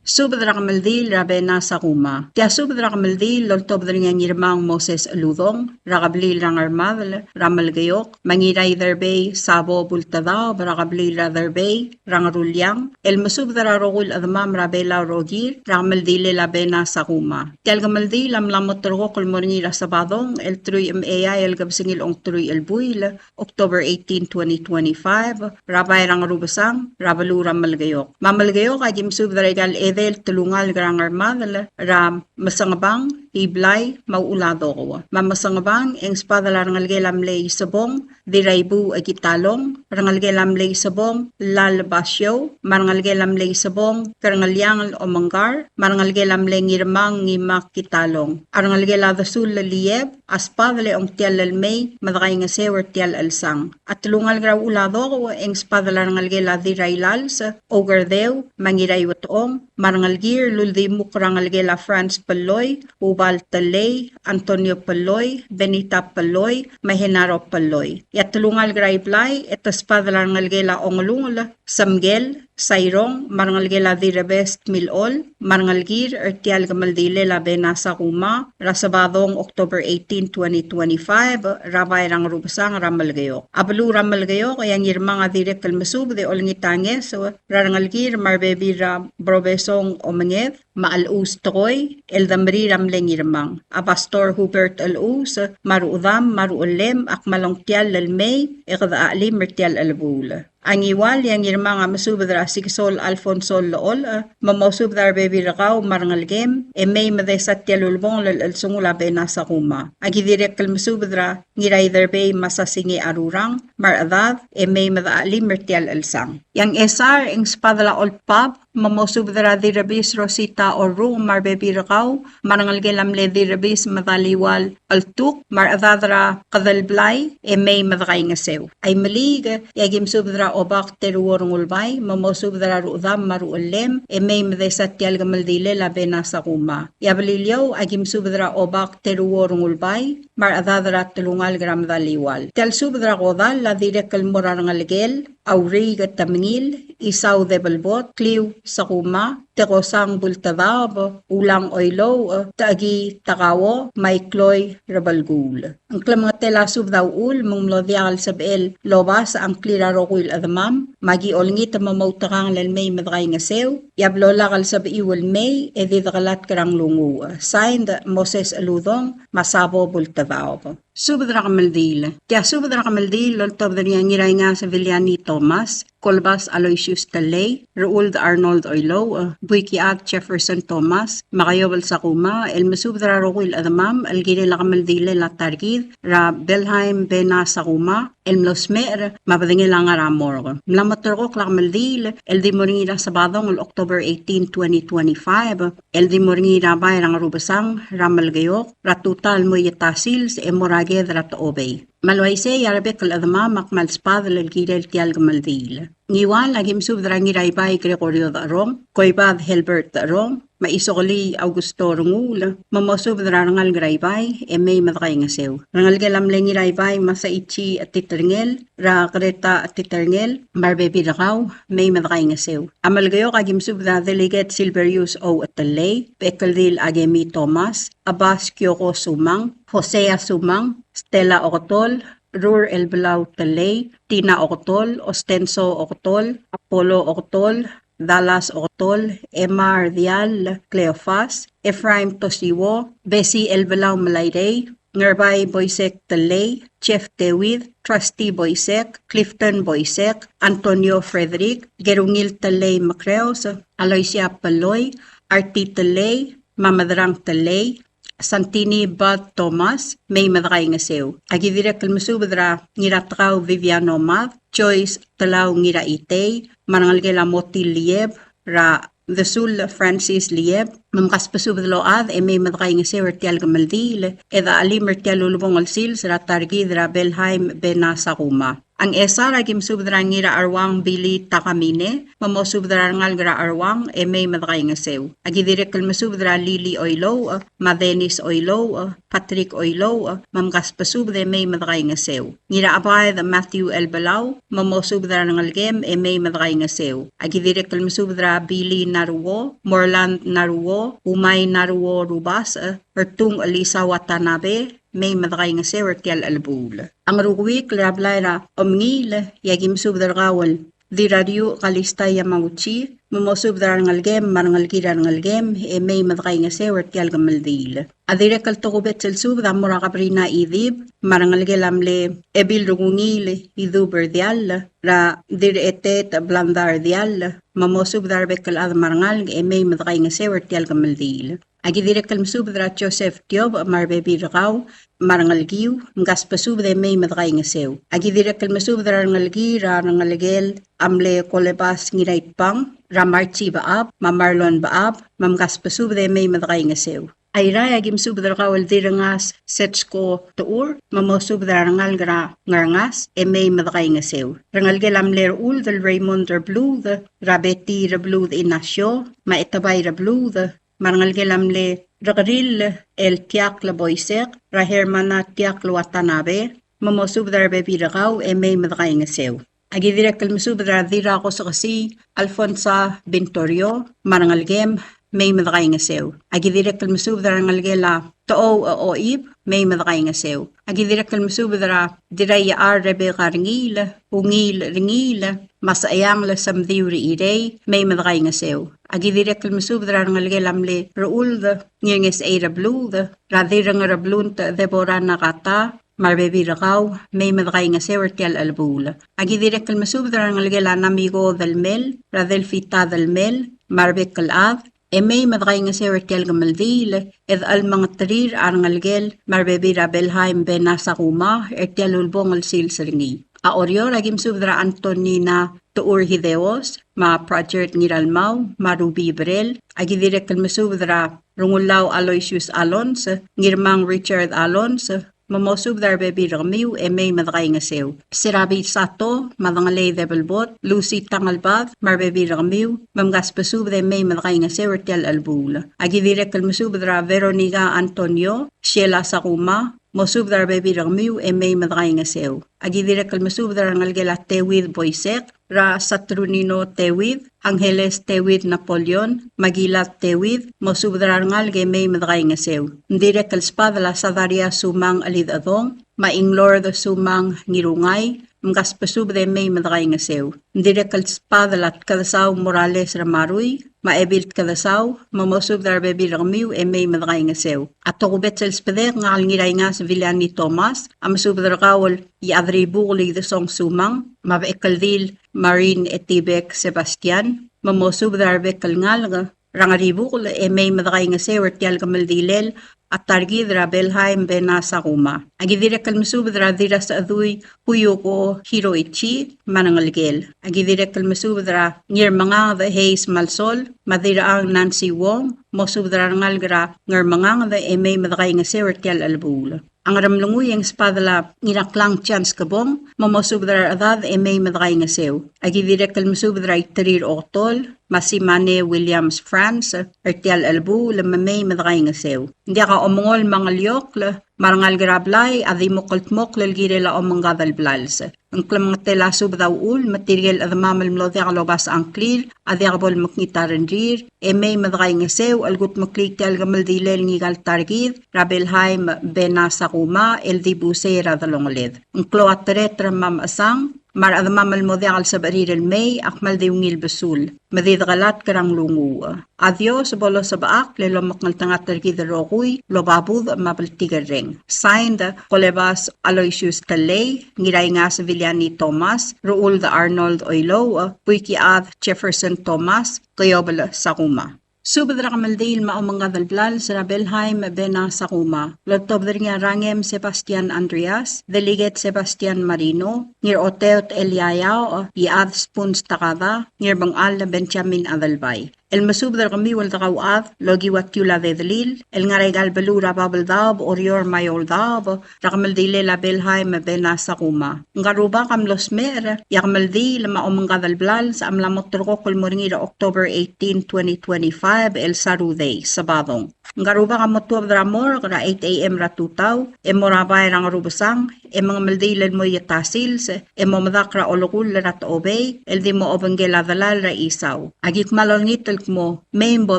Subed er a kemeldiil er a Bena Sakuma. Tia subed er a kemeldiil el oltobed er ngii a Ngirmang Moses Uludong, er a kebliil er a Ngermadel, er a Melekeok, me a Ngiraiderbei Sabo Bultedaob, er a kebliil er a Derbei, er a Ngeruliang, el mesubed er a rokui el chedemam er a Belau el rokir, er a kemeldilel a Bena Sakuma. Tia el kemeldiil a mla mo terrekokl el mo er ngii er a Sebadong, el teruich me a eai el kebesengil a ongeteruich el buil, October eighteen, twenty twenty-five, er a bai er a Ngerubesang, er a beluu er a Melekeok. Me a Melekeok a ki mesubed er aika el edei el telungalek er a Ngermadel, er a Mesengebang, Iblai, me a Uladokua. Me a Mesengebang, e ng sbadel a rengelekel a mle Isebong, Diraibu Ekitalong, rengelekel a mle Isebong, Lal Basiou, me a rengelekel a mle Isebong, Kerengeliang el Omengkar, me a rengelekel a mle Ngirmang Ngimak Kitalong. A rengelekel a Desul Lieb, a sbadel e ongtial el mei, me dekaingeseu er tial chelsang. A telungalek er a Uladokua, e ng sbadel a rengelekel a Dirailals, Oukerdeu, me a Ngiraiuetong, me a rengelekir el uldimukl er a ngelekel a Franz Pelloi, Ubal Telei, Antonio Pelloi, Benita Pelloi, me a Henaro Pelloi. E a telungalek er a Iblai, e te sbadel a rengelekel a Ongelungel, Semkel, Sairong, me a rengelekel a Direbes Tmilol, me a rengelekir er tial kemeldilel a Bena Sakuma, er a Sebadong October eighteen, twenty twenty-five, er a bai er a Ngerubesang er a Melekeok. A beluu er a Melekeok, e a Ngirmang a dirrek el mesubed e olengit a ngeso, er a rengelekir me a rebebil er a Brobesong Omenged, me a Chelechus Tekoi, el demerir a mle Ngirmang. A Pastor Hubert Chelechus, me a ruchedam, me a ruchellem, a kmal ongtial el mei, e kede chelim er tial chelebuul. A Ngiwal, e a Ngirmang a mesubed er a Sikesol Alfonso Llecholech, me mosubed er a rebebil er kau me a rengelekem, e mei me desa tial ulebongel el chelsengul a Bena Sakuma. A ki dirrek el mesubed er a Ngiraiderbei me a Sasingei Arurang, me a rechedad, e mei me de chelim er tial chelsang. E a Ngchesar, e ng sbadel a Oldbab, me mosubed er a Direbis Rosita Orrung me a rebebil er kau, me a rengelekel a mle Direbis Medaliual Cheltuk, me a rechedad er a Kedelblai, e mei me dekaingeseu. A Imeliik, e a ki mesubed er a Obak Teruo Rengulbai, me mosubed er a ruchedam me a ruchellem, e mei me desa tial kemeldilel a Bena Sakuma. E a Beliliou, a ki mesubed er a Obak Teruo Rengulbai, me a rechedad er a telungalek er a Medaliual. Tial subed er a kodall a dirrek el mo er a rengelekel, a Uriik Temengil, Isau Debelbot, Kliu Sakuma, Tekosang Bultedaob, Ulang Oilouch, Techekii Takao, me a Ikloi Rebelkuul. Ng klemengetel a subed a uchul me ng mlo diak el sebechel el obasech a ngklir a rokui el chedemam, me a ki olengit me moutekangel el mei me dekaingeseu, e a blo lak el sebechiu el mei, e di dekelatk er a nglunguuch. Signed, Moses Cheludong, me a Sabo Bultedaob. Subed er a kemeldiil. Tia subed er a kemeldiil el oltobed er ngii a Ngiraingas Viliani Thomas, Kolbas Aloysius Telei, Rechuld Arnold Oilouch, Buikichad Jefferson Thomas, me a Kaiobel Sakuma, el mesubed er a rokui el chedemam el kirel a kemeldilel a ta er kid er a Belheim Bena Sakuma, el mlo smecher, me a bedengel a ngar er a morgue. Mla mo terrekokl a kemeldiil el di mo er ngii er a Sabadong el October eighteen, twenty twenty-five, el di mo er ngii er a bai er a Ngerubesang er a Melekeok, er a tutau el mo er a ta sils e mo er a ked er a Techobei. Me a le uaisei e a rebek el chedemam a kmal sbadel el kirel tial kemeldiil. Ngiwal a ki mesubed er a Ngiraibai Gregorio Decherong, Koibad Helbert Decherong, me a Isokelii Augusto Renguul, me mosubed er a rengalek er a Ibai, e mei me dekaingeseu. Rengelekel a mle Ngiraibai Masaichi Etiterngel, er a Greta Etiterngel, me a rebebil er kau, mei me dekaingeseu. A Melekeok a ki mesubed er a Delegate Silverius O. Etelei, Bekeldil Akemi Thomas, Abbas Kioko Sumang, Hosea Sumang, Stella Oketol, Rur Elbelau Telei, Tina Oketol, Ostenso Oketol, Apollo Oketol, Dallas Oketol, Emma Ardial, Cleofas, Ephraim Tosiwo, Bessie Elbelau Melairei, Ngerbai Boisek Telei, Jeff David, Trusty Boisek, Clifton Boisek, Antonio Frederick, Gerungil Telei Mekreos, Aloysia Peloi, Arti Telei, me a Mederang Telei, Santini Bad Thomas, mei me dekaingeseu. A ki dirrek el mesubed er a Ngiratekau Viviano Mad, Joyce Telau Ngiraitei, me a rengelekel a Motil Lieb, er a Desul Francis Lieb, me mkasbesubed el ochad e mei me dekaingeseu er tial kemeldiil, e de chelim er tial ulebongel sils er a ta er kid er a Belheim Bena Sakuma. A Ngchesar a ki mesubed er a Ngiracheruang Billy Takamine, me mosubed er a rengalek er a Cheruang, e mei me dekaingeseu. A ki dirrek el mesubed er a Lily Oilouch, me a Dennis Oilouch, Patrick Oilouch, me mkasbesubed e mei me dekaingeseu. Ngirachebaed Matthew Elbelau, me mosubed er a rengelekem, e mei me dekaingeseu. A ki dirrek el mesubed er a Billy Naruo, Morland Naruo, Umai Naruo Rubasech, Ertung Elisa Watanabe, mei me dekaingeseu er tial chelebuul. A Ngerukuikl er a blai er a Omengiil, e a ki mesubed er kau el Dirrariuch Kalista Yamauchi, me mosubed er a rengelekem, me a rengelekir a rengelekem, e mei me dekaingeseu er tial kemeldiil. A dirrek el tokubets el subed a mo er a Kabrina Idip, me a rengelekel a mle Ebil Rekungiil Idub Rdiall, er a Dirretet Blanda Rdiall, me mosubed er a rebek el chad me a rengalek, e mei me dekaingeseu er tial kemeldiil. Aki dirrek el mesubed er a Joseph Tiobech me a rebebil er kau me a rengelekiu, mkasbesubed e mei me dekaingeseu. Aki dirrek el mesubed er a rengelekiu er a rengelekel a mle Kolebas Ngiraitbang, er a Marchi Bechab me a Marlon Bechab, me mkasbesubed e mei me dekaingeseu. Airai, aki mesubed er kau el Dirrengas Setsko Techur, me mosubed er a rengalek er a Ngerengas e mei me dekaingeseu. Rengelekel a mle Rechuld el Raymond Rebluud, er a Betty Rebluud Inacio, me a Etebai Rebluud, me a rengelekel a mle Rekerill el Tiakl Boisek, er a Hermana Tiakl Watanabe, me mosubed er a rebebil er kau e mei me dekaingeseu. Aki dirrek el mesubed er a Dirrakosekesii Alfonsa Bintorio me a rengelekem, mei me dekaingeseu. Aki dirrek el mesubed er a rengelekel a Techou Oib, mei me dekaingeseu. Aki dirrek el mesubed er a Dirraiechar Rebeka Rengiil, Ungiil Rengiil, me a Secheangel Semdiu Rechirei, mei me dekaingeseu. Aki dirrek el mesubed er a rengelekel a mle Rechuld Ngirngesechei Rebluud, er a Dirrengereblunt Deborah Nakata, me a rebebil er kau, mei me dekaingeseu er tia el chelebuul. Aki dirrek el mesubed er a rengelekel a Namiko Delmel, er a Delfita Delmel, me a rebek el chad, e mei me dekaingeseu er tia el kemeldiil, e de chelmengeterir a rengelekel me a rebebil er a Belhaim Bena Sakuma, er tia el ulebongel el sils er ngii. A Oreor, aki mesubed er a Antonina Techur Hideos, me a Pratchett Ngiralmau, me a Ruby Brel. Aki dirrek el mesubed er a Rengullau Aloysius Alonz, Ngirmang Richard Alonz, me mosubed er a rebebil er kemiu e mei me dekaingeseu. Serabi Sato, me a Dengelei Debelbot, Lucy Tangelbad, me a rebebil er kemiu, me mkasbesubed e mei me dekaingeseu er tia el chelebuul. Aki dirrek el mesubed er a Veronica Antonio, Sheila Sakuma, mosubed er a rebebil er kemiu e mei me dekaingeseu. Aki dirrek el mesubed er a rengelekel a Tewid Boisek, er a Saturnino Tewid, Angeles Tewid Napoleon, me a Gilad Tewid, mosubed er a rengalek e mei me dekaingeseu. Ng dirrek el sbadel a Sadaria Sumang Chelidechedong, me a Inglord Sumang Ngirungai, mkasbesubed e mei me dekaingeseu. Ng dirrek el sbadel a Tkedesau Morales Ramarui, me a Ebil Tkedesau, me mosubed er a rebebil er kemiu e mei me dekaingeseu. A tokubets el sbedek ngak el Ngiraingas Viliani Thomas, a mesubed er kau el Iechadribukel Idesong Sumang, me a Bechekeldil Marin Etibek Sebastian, me mosubed er a rebek el ngalek er a Ngeribukel e mei me dekaingeseu er tia el kemeldilel a ta er kid er a Belhaim Bena Sakuma. Aki dirrek el mesubed er a Dirrasechedui Kuyuko Hiroichi me a rengelekel. Aki dirrek el mesubed er a Ngirmenganged Hayes Malsol me a Dirrang Nancy Wong, mosubed er a rengalek er a Ngermenganged e mei me dekaingeseu er tia el chelebuul. A Ngeremlengui e ng sbadel a Ngiraklang Chance Kebong, me mosubed er a rechedad e mei me dekaingeseu. Aki dirrek el mesubed er a Iterir Otol, me a Simane Williams France, er tia el chelebuul me mei me dekaingeseu. Ng diak a omengol me a ngeliokl, me a rengalek er a blai a di mo kldmokl el kirel a omengkad el blals. Ng klemengetel a subed a uchul me tirke el chedemam el mlo diak lobasech a ngklir a diak bo lemekngit a rengrir, e mei me dekaingeseu el kudmeklii tia el kemeldilel ngika el ta er kid er a Belhaim Bena Sakuma el dibus er a delongeled. Ng klou a tereter me a mechesang, me a rechedemam el mo diak el sebechir el mei a kmal di ungil besul, me di dekelatk er a nglunguuch. A Dios bo losebechakl el omekngeltengat er kid el rokui el oba budech me a bltikerreng. Signed, Kolebas Aloysius Tellei, Ngiraingas Viliani Thomas, Rechuld Arnold Oilouch, Buikichad Jefferson Thomas, Keobel Sakuma. Subed er a kemeldiil me a omengkad el blals er a Belhaim Bena Sakuma. Loltobed er ngii a Rangem Sebastian Andreas, Delegate Sebastian Marino, Ngiraoteot Elia Yaoch, Iechad Spuns Takada, Ngirbengchall Benjamin Adelbai. El mesubed er kemiu el dekauchad el okiu a tiul a dedelil el ngar er aika el beluu er a Babeldaob, Oreor me a Eouldaob, er a kemeldilel a Belhaim Bena Sakuma. Ngka el rubak a mlo smecher e a kemeldiil me a omengkad el blals a mla mo terrekokl el mo er ngii er a October eighteen, twenty twenty-five, el Sarudei, Sebadong. Ngka el rubak a mo tuobed er a morgue er a eight A.M. er a tutau, e mo er a bai er a Ngerubesang, e mengemeldiil el mo ieta sils, e mo medakl er a olekull er a Techobei, el di mo obengkel a delal er a Isau. Aki kmal olengit el kmo mei me bo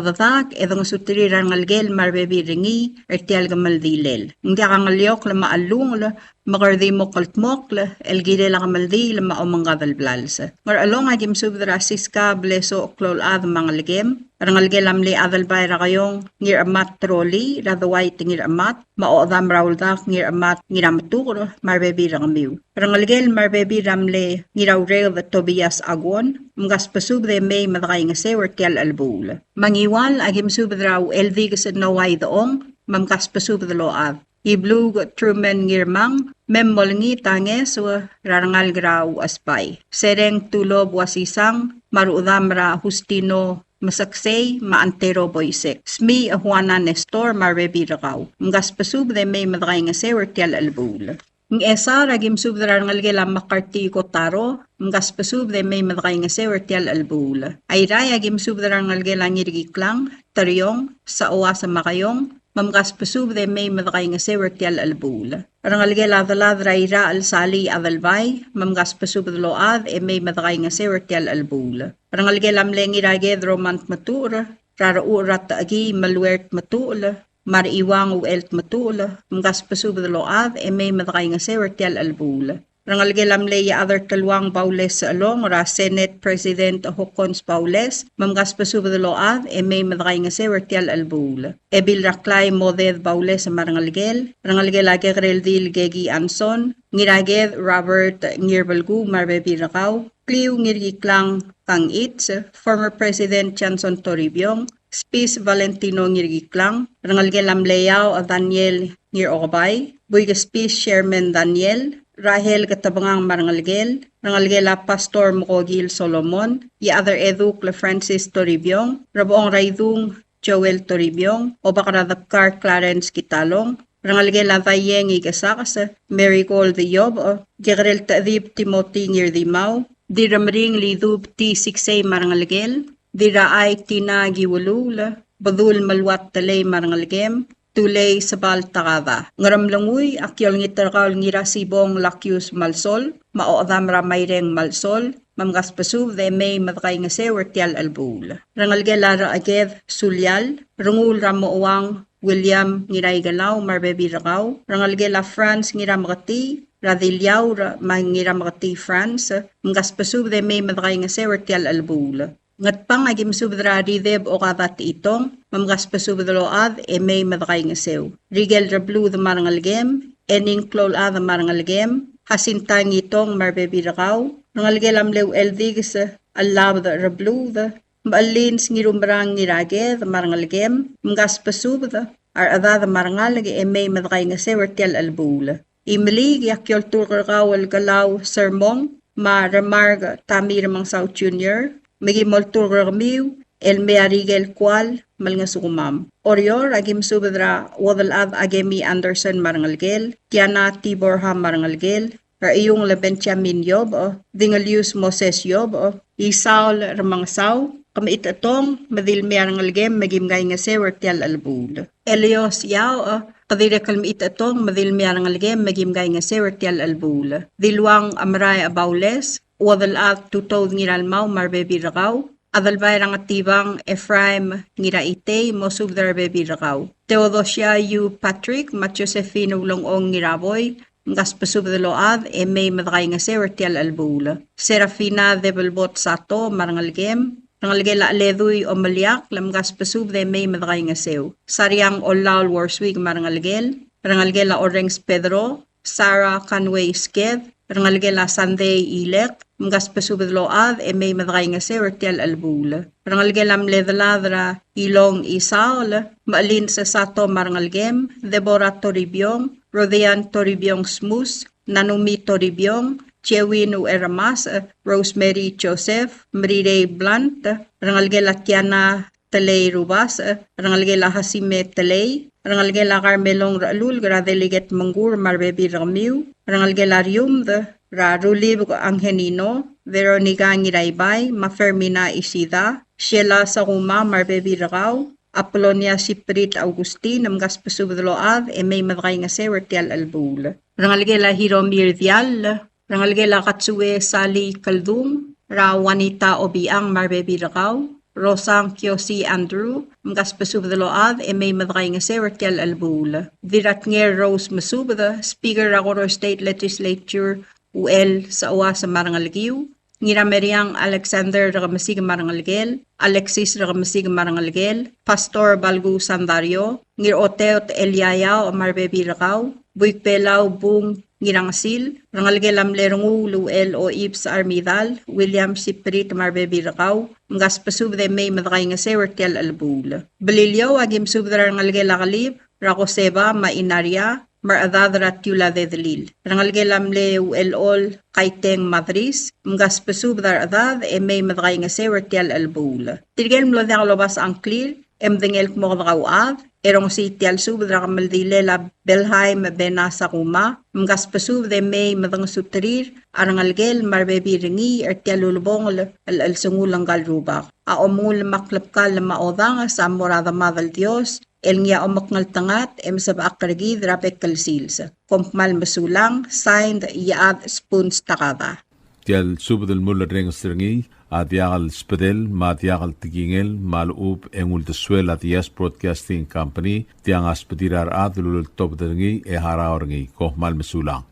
dedak e dengesuterir a rengelekel me a rebebil er ngii er tia el kemeldilel. Ng diak a ngeliokl me a chellungel, me kede di mo kldmokl el kirel a kemeldiil me a omengkad el blals. Ngerchelong a ki mesubed er a Siska Blesoch Kloulchad me a ngelekem, rengelekel a mle Adelbai er a Keiong Ngirchemat Troli, er a Dwight Ngirchemat, me a Ochedam er a Uldak Ngirchemat Ngirametuker, me a rebebil er kemiu. Rengelekel me a rebebil er a mle Ngiraureked Tobias Aguon, mkasbesubed e mei me dekaingeseu er tial chelebuul. Me a Ngiwal a ki mesubed er a Ucheldikes Noah Idechong, me mkasbesubed el ochad. Ibluuk Truman Ngirmang, me molengit a ngeso er a rengalek er a Uchesbai. Sereng Tulob Uasisang, me a Ruchedam er a Justino Meseksei, me a Antero Boisek. Smiich Juana Nestor, me a rebebil er kau. Mkasbesubed e mei me dekaingeseu er tial chelebuul. Ngchesar a ki mesubed er a rengelekel a McCarthy Kotaro, mkasbesubed e mei me dekaingeseu er tial chelebuul. Airai a ki mesubed er a rengelekel a Ngirkiklang, Teriong, Saoas me a Keiong, me mkasbesubed e mei me dekaingeseu er tial chelebuul. Rengelekel a delad er a Irachel Sali Adelbai, me mkasbesubed el ochad e mei me dekaingeseu er tial chelebuul. Rengelekel a mle Ngiraked Roman Tmetuchl, er a Rechucher er a Techekii Meluert Tmetuchl, me a Rechiuang Uchel Tmetuchl, mkasbesubed el ochad e mei me dekaingeseu er tial chelebuul. Rengelekel a mle Iechad er Teluang Baules Sechelong, er a Senate President Hokkons Baules, me mkasbesubed el ochad e mei me dekaingeseu er tial chelebuul. Ebil er a Klai Moded Baules me a rengelekel, rengelekel a Kekereldil Keki Anson, Ngiraked Robert Ngirbelkuu me a rebebil er kau, Kliu Ngirkiklang Kangichi, former President Johnson Toribiong, Spis Valentino Ngirkiklang, rengelekel a mle Iaoch Daniel Ngirokebai, Buik Spis Chairman Daniel, Rahel Ketebengang me a rengelekel, rengelekel a Pastor Mokokil Solomon, Iechad er Edukl Francis Toribiong, Rebechong er a Idung Joel Toribiong, Obak er a Debkar Clarence Kitalong, rengelekel a Daieng Ikesakes, Marigold Iobech, Kekerel Techedib Timothy Ngirdimau, Dirremering Lidub T. Siksei me a rengelekel, Dirrachai Tina Kiuluul, Bedul Meluat Telei me a rengelekem, Tulei Sebal Takada. Ngeremlengui a ki olengit er kau el Ngirasibong Lakius Malsol, me a Ochedam er a Maireng Malsol, me mkasbesubed e mei me dekaingeseu er tial chelebuul. Rengelekel a Recheked Sulial, Rengul er a Mochouang William Ngiraikelau me a rebebil er kau, rengelekel a Franz Ngirameketii, er a Diliaur me a Ngirameketii Franz, mkasbesubed e mei me dekaingeseu er tial chelebuul. Ngatpang a ki mesubed er a Rideb Okada Techitong, me mkasbesubed el ochad e mei me dekaingeseu. Rikel Rebluud me a rengelekem, Ening Kloulchad me a rengelekem, Jacinta Ngitong me a rebebil er kau, rengelekel a mle Ucheldikes Chelabed Rebluud, me a Chelins Ngirumerang Ngiraked me a rengelekem, mkasbesubed a rechedad me a rengalek e mei me dekaingeseu er tial chelebuul. Imeliik a ki olturk er kau el Kelau Sermong, me a Remark Tamir Mengsau Junior, me ki mo olturk er kemiu el mei a Rikel Kual me lengosukemam. Oreor a ki mesubed er a Uodelchad Akemi Anderson me a rengelekel, Kiana Tiborha me a rengelekel, er a Iungel Benjamin Iobech, Dingelius Moses Iobech, Isaol Remengesau, ke mechitechetong me di le mei a rengelekem me kim kaingeseu er tial chelebuul. Elios Iaoch, ke dirrek el mechitechetong me di le mei a rengelekem me kim kaingeseu er tial chelebuul. Diluang Amrai Baules, Uodelchad Tutoud Ngiralmau me a rebebil er kau, Adelbai er a Ngetibang Ephraim Ngiraitei, mosubed er a rebebil er kau. Theodosia U. Patrick, me a Josephine Ulengchong Ngiraboi, mkasbesubed el ochad e mei me dekaingeseu er tial chelebuul. Serafina Debelbot Sato me a rengelekem, rengelekel a Cheledui Omeliakl, mkasbesubed e mei me dekaingeseu. Sariang Ollaol Worswick me a rengelekel, rengelekel a Orrenges Pedro, Sarah Conway Sked, rengelekel a Sunday Ilek, mkasbesubed el ochad e mei me dekaingeseu er tial chelebuul. Rengelekel a mle delad er a Ilong Isaol, me a Chelins Sato me a rengelekem, Deborah Toribiong, Rodian Toribiong Smus, Nanumi Toribiong, Jewin Uchermas, Rosemary Joseph, Merirei Blunt, rengelekel a Tiana Telei Rubasech, rengelekel a Hasime Telei, rengelekel a Carmelong Rechelulk, er a Delegate Mengkur me a rebebil er kemiu, rengelekel a Riumd, er a Rulibek Angelino, Veronica Ngiraibai, me a Fermina Isida, Sheila Sakuma me a rebebil er kau, Apolonia Siprit Augustin, mkasbesubed el ochad e mei me dekaingeseu er tial chelebuul. Rengelekel a Hiromi Rdiall, rengelekel a Katsue Sali Keldung, er a Juanita Obichang me a rebebil er kau, Rosang Kiosi Andrew, mkasbesubed el ochad e mei me dekaingeseu er tia el chelebuul. Dirratnger Rose Mesubed, Speaker er a Koror State Legislature, Uchel Seuas me a rengelekiu, Ngirameriang Alexander Rekemesik me a rengelekel, Alexis Rekemesik me a rengelekel, Pastor Balku Sandario, Ngiroteot Eliaiao me a rebebil er kau, Buikbelau Bung Ngirangesil, rengelekel a mle Renguul Uchel Oibs Armidal, William Siprit me a rebebil er kau, mkasbesubed e mei me dekaingeseu er tia el chelebuul. Beliliou, aki mesubed er a rengelekel a Kelib, er a Koseba me a Inaria, me a rechedad er a Tiula Dedelil. Rengelekel a mle Uchelchol Kaiteng Madris, mkasbesubed a rechedad e mei me dekaingeseu er tia el chelebuul. Tirke el mlo diak lobasech a ngklir, e medengei el kmo kede kauchad, e rongesii tia el subed er a kemeldilel a Belheim Bena Sakuma, mkasbesubed e mei me dengesuterir a rengelekel me a rebebil er ngii er tia el ulebongel el chelsengul ngka el rubak. A omengull me a klebkall me a odanges a mo er a Demad el Dios, el ngii a omekngeltengat e mesebechakl er kid er a bek el sils. Kom kmal mesulang, signed, Iechad Spoons Takada. Tia el subed el mulerrenges er ngii a diak el sbedel me a diak el tekingel me a lechub e ng uldesuel a Diaz Broadcasting Company, tiang a sbedir a rechad el uleltobed er ngii e harau er ngii. Kom kmal mesulang.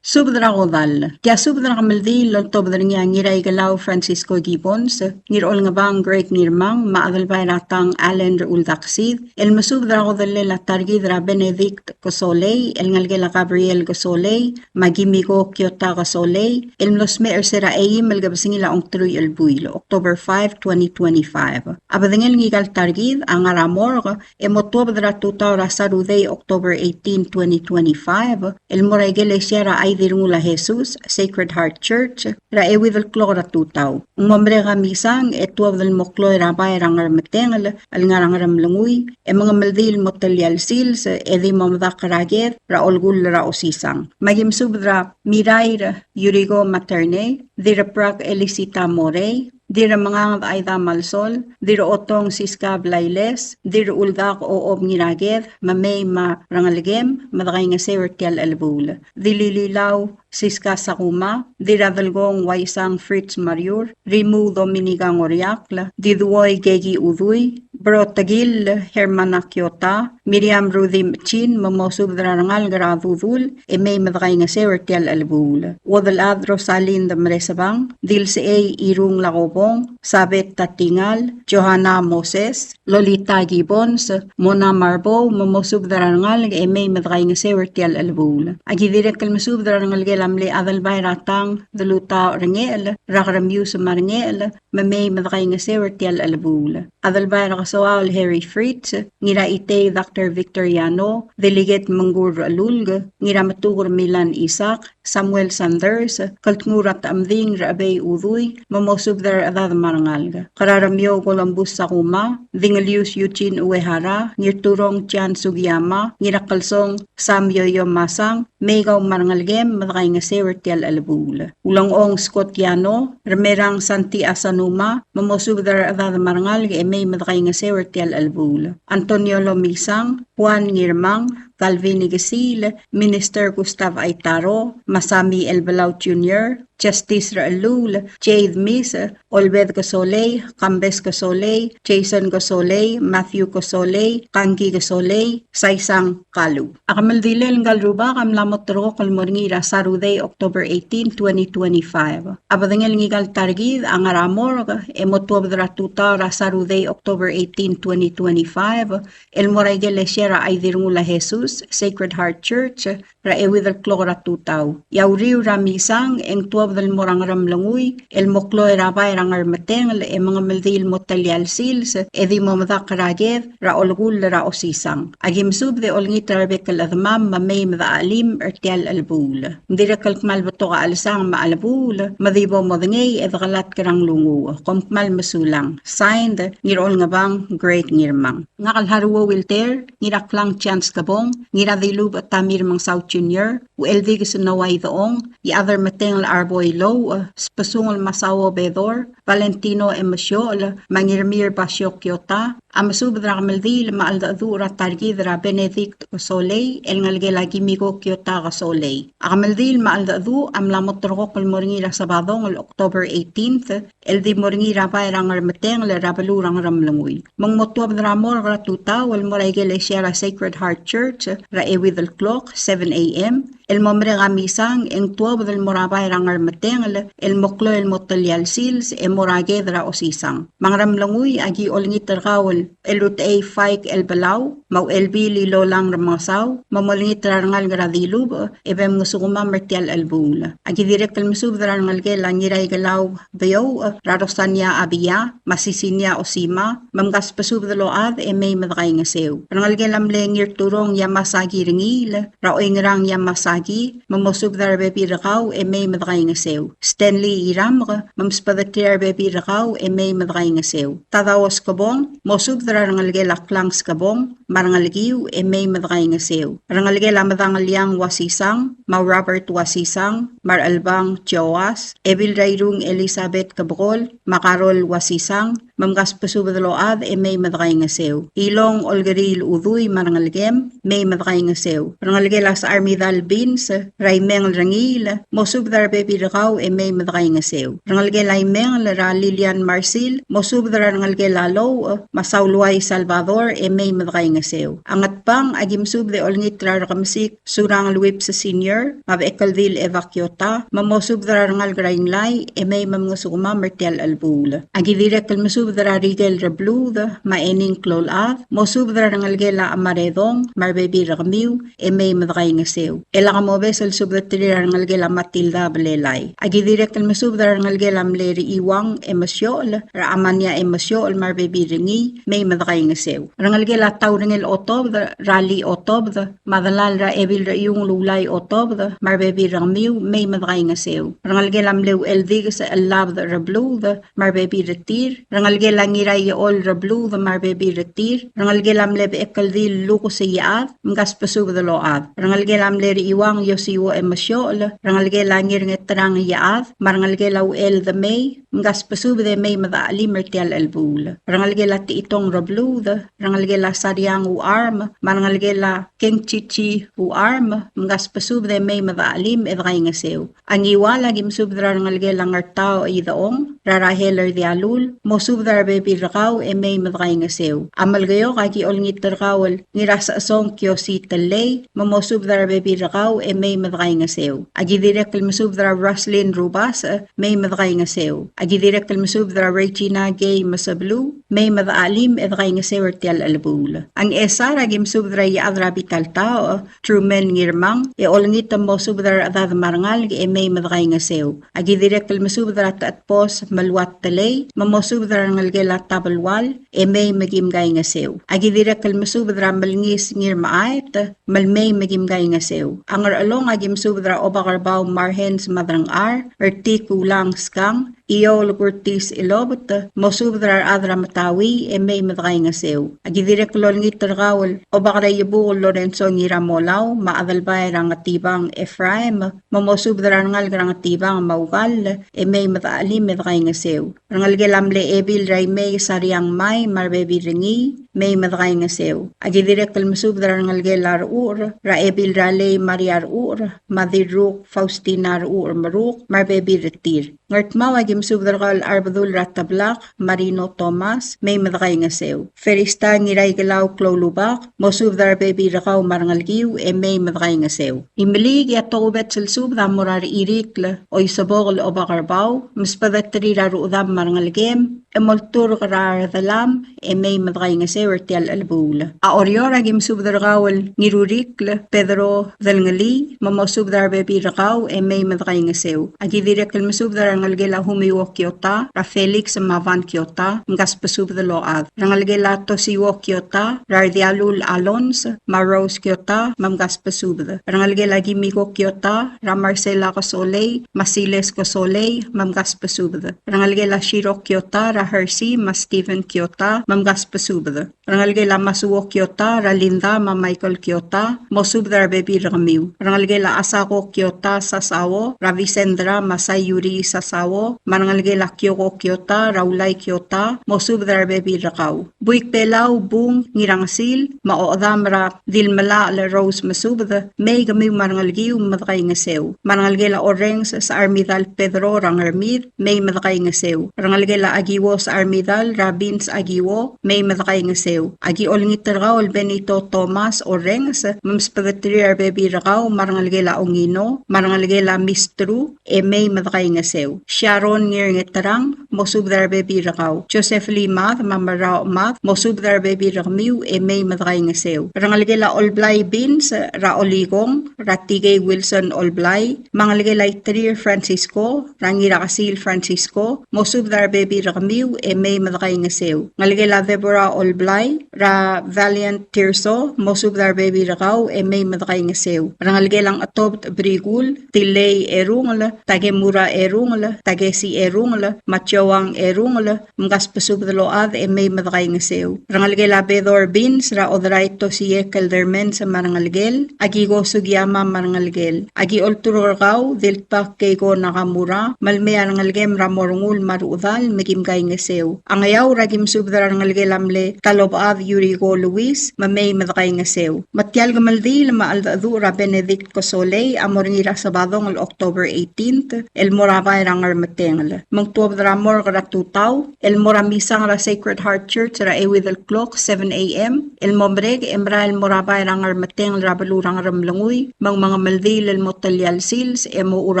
Subed er a kodall. Tia subed er a kemeldiil el oltobed er ngii a Ngiraikelau Francisco Gibbons, Ngirolngebang Greg Ngirmang, me a Adelbai er a Tang Allen Rechuldak Sid, el mesubed er a kodellel a ta er kid er a Benedict Kesolei, el ngelekel a Gabriel Kesolei, me a Kimiko Kiota Kesolei, el mlo smecher er se er a eim el kebesengil a ongeteruich el buil, October five, twenty twenty-five. A bedengel ngika el ta er kid a ngar er a morgue, e mo tuobed er a tutau er a Saturday, October eighteen, twenty twenty-five, el mo er a ikelesia er a Chai Dirrengul a Jesus, Sacred Heart Church, er a euid el klok er a tutau. Ng mo merek a misang e tuobed el mo kloi er a bai er a Ngermetengel el ngar er a Ngeremlengui, e mengemeldiil el mo telia el sils e di mo medakl er a ked er a olkull er a osisang. Me aki mesubed er a Mirair Yuriko Maternei, Dirrabrak Elisita Morei, Dirramengang Aida Malsol, Dirrotong Siska Blailes, Dirruldak Ochob Ngiraked, me mei me a rengelekem, me dekaingeseu er tia el chelebuul. Dilililau Siska Sakuma, Dirradelkong Waisang Fritz Mariur, Rimu Dominica Ngoriakl, Diduoi Keki Udui, Brotekil Hermana Kiota, Miriam Rudim Chin, me mosubed er a rengalek er a Dudul, e mei me dekaingeseu er tia el chelebuul. Uodelchad Rosalind Meresebang, Dilsechei Irung Lakobong, Sabet Tatingal, Johanna Moses, Lolita Gibbons, Mona Marbou, me mosubed er a rengalek e mei me dekaingeseu er tia el chelebuul. Aki dirrek el mesubed er a rengelekel a mle Adelbai er a Tang, Delutau Rengechel, er a Keremius me a Rengechel, me mei me dekaingeseu er tia el chelebuul. Adelbai er a Kesoaol Harry Fritz, Ngiraitei Doctor Victor Yano, Delegate Mengkur Rechelulk, Ngirametuker Milan Isaac, Samuel Sanders, Keltngur a Techemding Rechebei Udui, me mosubed er a rechedad me a rengalek. Keraremiou Columbus Sakuma, Dingelius Eugene Uehara, Ngirturong Chan Sugiyama, Ngirakelsong Sam Yoyo Masang, mei kau me a rengelekem me dekaingeseu er tia el chelebuul. Ulengchong Scott Yano, Remerang Santi Asanuma, me mosubed er a rechedad me a rengalek e mei me dekaingeseu er tia el chelebuul. Antonio Lomisang, Juan Ngirmang, Calvin Ikesiil, Minister Gustav Aitaro, Masami Elbelau Junior, Justice Rechelluul, Jade Mis, Olbed Kesolei, Kambes Kesolei, Jason Kesolei, Matthew Kesolei, Kangki Kesolei, Saisang Kalu. A kemeldilel ngka el rubak a mla mo terrekokl el mo er ngii er a Saturday, October eighteen, twenty twenty-five. A bedengel ngika el ta er kid a ngar er a morgue e mo tuobed er a tutau er a Saturday, October eighteen, twenty twenty-five, el mo er a ikelesia er a Chai Dirrengul a Jesus, Sacred Heart Church, er a euid el klok er a tutau. E a uriul er a misang e ng tuobed el mo er a Ngeremlengui el mo kloi er a bai er a Ngermetengel e mengemeldiil el mo telia el sils e di mo medakl er a ked er a olekull er a osisang. Aki mesubed e olengit er a rebek el chedemam me mei me dechelim er tia el chelebuul. Ng dirrek el kmal betok a chelsang me a chelebuul me di bo modengei e dekelatk er a nglunguuch. Kom kmal mesulang. Signed, Ngirolngebang Greg Ngirmang. Ngak el Haruo Wilter, Ngiraklang Chance Kebong, Ngiradilubech Tamir Mengsau Junior, Ucheldikes Noah Idechong, Iechad er Metengel Arboi Louch, Sbesungel Masao Bedor, Valentino Emesiochel, me a Ngirmir Basio Kiota, A mesubed er a kemeldiil me a cheldecheduch er a ta er kid er a Benedict Kesolei, el ngelekel a Kimiko Kiota Kesolei. A kemeldiil me a cheldecheduch a mla mo terrekokl el mo er ngii er a Sabadong el October eighteenth, el di mo er ngii er a bai er a Ngermetengel er a beluu er a Ngeremlengui. Me ng mo tuobed er a morgue er a tutau el mo er a ikelesia er a Sacred Heart Church er a euid el klok, seven A M, el mo merek a misang e ng tuobed el mo er a bai er a Ngermetengel el mo klou el mo telia el sils e mo er a ked er a osisang. Me a Ngeremlengui a ki olengit er kau el Elutechei Faik el Belau, me a Uchelbil Ilolang Remengesau, me molengit er a rengalek er a Dilubech, e be mngesukemam er tia el chelebuul. A ki dirrek el mesubed er a rengelekel a Ngiraikelau Beouch, er a Rosania Abia, me a Sisinia Osima, me mkasbesubed el ochad e mei me dekaingeseu. Rengelekel a mle Ngirturong Yamasaki Rengiil, er a Oingerang Yamasaki, me mosubed er a rebebil er kau e mei me dekaingeseu. Stanley Iramk, me msbedeterir a rebebil er kau e mei me dekaingeseu. Tadao Skebong, mosubed er a rengelekel a Klang Skebong, me a rengelekiu e mei me dekaingeseu. Rengelekel a Medangeliang Uasisang, me a Robert Uasisang, me a Rechelbang Joas, Ebil er a Irung Elizabeth Kebekol, me a Karol Uasisang, me mkasbesubed el ochad e mei me dekaingeseu. Ilong Olkeriil Udui me a rengelekem, mei me dekaingeseu. Rengelekel a Secharmidal Beans, er a Imengel Rengiil, mosubed er a rebebil er kau e mei me dekaingeseu. Rengelekel a Imengel er a Lilian Marsil, mosubed er a rengelekel a Louch, me a Sauluai Salvador e mei me dekaingeseu. A Ngatpang a ki mesubed e olengit er a Rekemesik Surangel Whipps Senior, me a Bechekeldil Eva Kiota, me mosubed er a rengalek er a Inglai, e mei me mngesukemam er tia el chelebuul. A ki dirrek el mesubed er a Rikel Rebluud, me a Ening Kloulchad, mosubed er a rengelekel a Chemaredong, me a rebebil er kemiu, e mei me dekaingeseu. E lak mobes el subedeterir a rengelekel a Matilda Belelai. A ki dirrek el mesubed er a rengelekel a mle Rechiuang Emesiochel, er a Amania Emesiochel, me a rebebil er ngii, mei me dekaingeseu. Rengelekel a Taurengel Otobed, er a Lii Otobed, me a delal er a Ebil er a Iung el Ulai Otobed, me a rebebil er kemiu, mei me dekaingeseu. Rengelekel a mle Ucheldikes Chellabed Rebluud, me a rebebil er tir. Rengelekel a Ngiraiechol Rebluud, me a rebebil er tir. Rengelekel a mle Bechekeldil Lukes Iechad, mkasbesubed el ochad. Rengelekel a mle Rechiuang Iosiuo Emesiochel. Rengelekel a Ngirngeterang Iechad, me a rengelekel a Uchel Demei, mkasbesubed e mei me dechachelim er tia el chelebuul. Rengelekel a Techitong Rebluud, rengelekel a Sariang Uarm, me a rengelekel a Kengchichi Uarm, mkasbesubed e mei me dechachelim e dekaingeseu. A Ngiwal a ki mesubed er a rengelekel a Ngertaoch Idechong, er a Rahel er Dialul, mosubed er a rebebil er kau e mei me dekaingeseu. A Melekeok a ki olengit er kau el Ngirasechesong Kiosi Tellei, me mosubed er a rebebil er kau e mei me dekaingeseu. A ki dirrek el mesubed er a Roslyn Rubasech, mei me dekaingeseu. A ki dirrek el mesubed er a Regina Gay Mesebeluu, mei me dechachelim e dekaingeseu er tia el chelebuul. A Ngchesar a ki mesubed er a Iechad er a Bital Taoch, Truman Ngirmang, e olengit el mosubed er a rechedad me a rengalek e mei me dekaingeseu. A ki dirrek el mesubed er a Techetbos Meluat Telei, me mosubed er a rengelekel a Tabelual, e mei me kim kaingeseu. A ki dirrek el mesubed er a Melngis Ngirmechaet, me lmei me kim kaingeseu. A Ngerchelong a ki mesubed er a Obakerbau Marhens Madrangchar, er Tik Ulang Skang, Iou el Kurtis Ilobet, mosubed er a rechad er a Metaui, e mei me dekaingeseu. A ki dirrek el olengit er kau el Obak er a Iebukel Lorenzo Ngiramolau, me a Adelbai er a Ngetibang Ephraim, me mosubed er a rengalek er a Ngetibang me a Ukall, e mei me dechachelim e dekaingeseu. Rengelekel a mle Ebil er a Imei Sariang Mai, me a rebebil er ngii, mei me dekaingeseu. A ki dirrek el mesubed er a rengelekel a Rechucher, er a Ebil er a Lei Maria Rechucher, me a Dirruk Faustina Rechucher Meruk, me a rebebil er tir. Ngardmau a ki mesubed er kau el Arbedul er a Teblak, Marino Thomas, mei me dekaingeseu. Ferista Ngiraikelau Kloulubak, mosubed er a rebebil er kau me a rengelekiu, e mei me dekaingeseu. Imeliik e a tokubets el subed a mo er a Rechirikl Oisebok el Obakerbau, msbedeterir a rechedam me a rengelekem, e molturk er a redelam, e mei me dekaingeseu er tia el chelebuul. A Oreor a ki mesubed er kau el Ngirurikl Pedro Delngelii, me mosubed er a rebebil er kau, e mei me dekaingeseu. A ki dirrek el mesubed er a rengelekel a Humiuo Kiota, er a Felix me a Van Kiota, mkasbesubed el ochad. Rengelekel a Tosiuo Kiota, er a Rdialul Alons, me a Rose Kiota, me mkasbesubed. Rengelekel a Kimiko Kiota, er a Marcela Kesolei, me a Siles Kesolei, me mkasbesubed. Rengelekel a Shiro Kiota, er a Hersey, me a Steven Kiota, me mkasbesubed. Rengelekel a Masuo Kiota, er a Linda me a Michael Kiota, mosubed er a rebebil er kemiu. Rengelekel a Asako Kiota Sasao, er a Vicendra me a Sayuri Sasao, me a rengelekel a Kioko Kiota, er a Ulai Kiota, mosubed er a rebebil er kau. Buik Belau, Bung Ngirangesil, me a Ochedam er a Dilmelachel Rose, mesubed, mei kemiu me a rengelekiu me dekaingeseu. Me a rengelekel a Orrenges Secharmidal Pedro er a Ngermid, mei me dekaingeseu. Rengelekel a Akiwo Secharmidal er a Vince Akiwo, mei me dekaingeseu. Aki olengit er kau el Benito Thomas Orrenges, me msbedeterir a rebebil er kau me a rengelekel a Ongino, me a rengelekel a Mistru, e mei me dekaingeseu. Sharon Ngirngeterang, mosubed er a rebebil er kau. Joseph Lee Mad, me a Merrao Mad, mosubed er a rebebil er kemiu, e mei me dekaingeseu. Rengelekel a Olblai Vince, er a Olikong, er a Tikei Wilson Olblai, me a ngelekel a Iterir Francisco, er a Ngirakesil Francisco, mosubed er a rebebil er kemiu, e mei me dekaingeseu. Ngelekel a Deborah Olblai, er a Valiant Tirso, mosubed er a rebebil er kau, e mei me dekaingeseu. Rengelekel a Ngetobed Brikul, Tilei Erungel, Takemura Erungel, Takesi Erungel, me a Joang Erungel, mkasbesubed el ochad e mei me dekaingeseu. Rengelekel a Bedor Vince, er a Oderai Tosie Keldermans me a rengelekel, Akiko Sugiyama me a rengelekel. Aki olturk er kau, Diltbak Keiko Nakamura, me le mei a rengelekem er a Morngul me a Ruchedal, me kim kaingeseu. A Ngeaur a kim subed er a rengelekel a mle Talobechad Yuriko Luis, me mei me dekaingeseu. Me tia el kemeldiil me a cheldecheduch er a Benedict Kesolei a mo er ngii er a Sabadong el October eighteenth, el mo er a bai er a Ngermetengel. Me ng tuobed er a morgue er a tutau, el mo er a misang er a Sacred Heart Church er a euid el klok, seven A M, el mo merek e merael el mo er a bai er a Ngermetengel er a beluu er a Ngeremlengui, me ng mengemeldiil el mo telia el sils, e mo er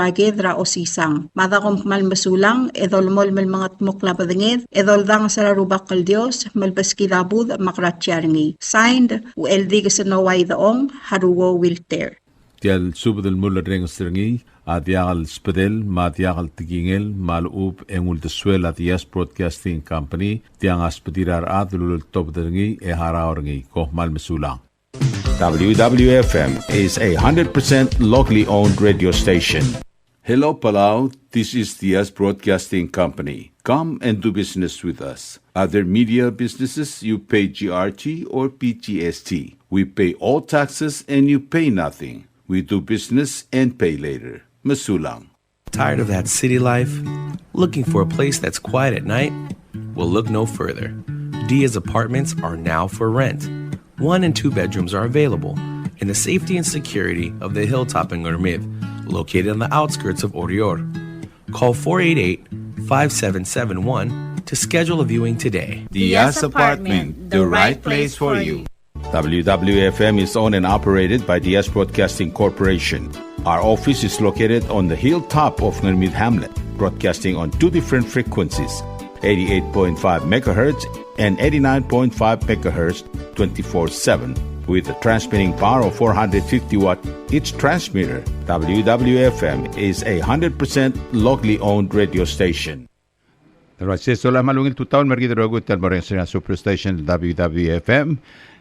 a ked er a osisang. Mada kom kmal mesulang, e dolemolem el mengetmokl a bedenged, e doldanges er a Rubak el Dios, me lebeskid a budech me a krasia er ngii. Signed, Ucheldikes Noah Idechong, Haruo Wilter. Tia el subed el mulerrenges er ngii a diak el sbedel me a diak el tekingel me a lechub e ng uldesuel a Diaz Broadcasting Company, tiang a sbedir a rechad el uleltobed er ngii e harau er ngii. Kom kmal mesulang. W W F M is a hundred percent locally owned radio station. Hello, Palau. This is Diaz Broadcasting Company. Come and do business with us. Other media businesses, you pay G R T or P G S T. We pay all taxes and you pay nothing. We do business and pay later. Mesulang. Tired of that city life? Looking for a place that's quiet at night? Well, look no further. Diaz Apartments are now for rent. One and two bedrooms are available in the safety and security of the hilltop in Ngermid, located on the outskirts of Oreor. Call four eight eight, five seven seven one to schedule a viewing today. Diaz Apartment, the right place for you. W W F M is owned and operated by Diaz Broadcasting Corporation. Our office is located on the hilltop of Ngermid Hamlet, broadcasting on two different frequencies, eighty-eight point five megahertz and eighty-nine point five megahertz, twenty-four seven, with a transmitting power of four hundred fifty watt each transmitter. W W F M is a hundred percent locally owned radio station. All right, e sola me a ungil tutau el mo er kid el rokui el mo er ngii er a Superstation W W F M.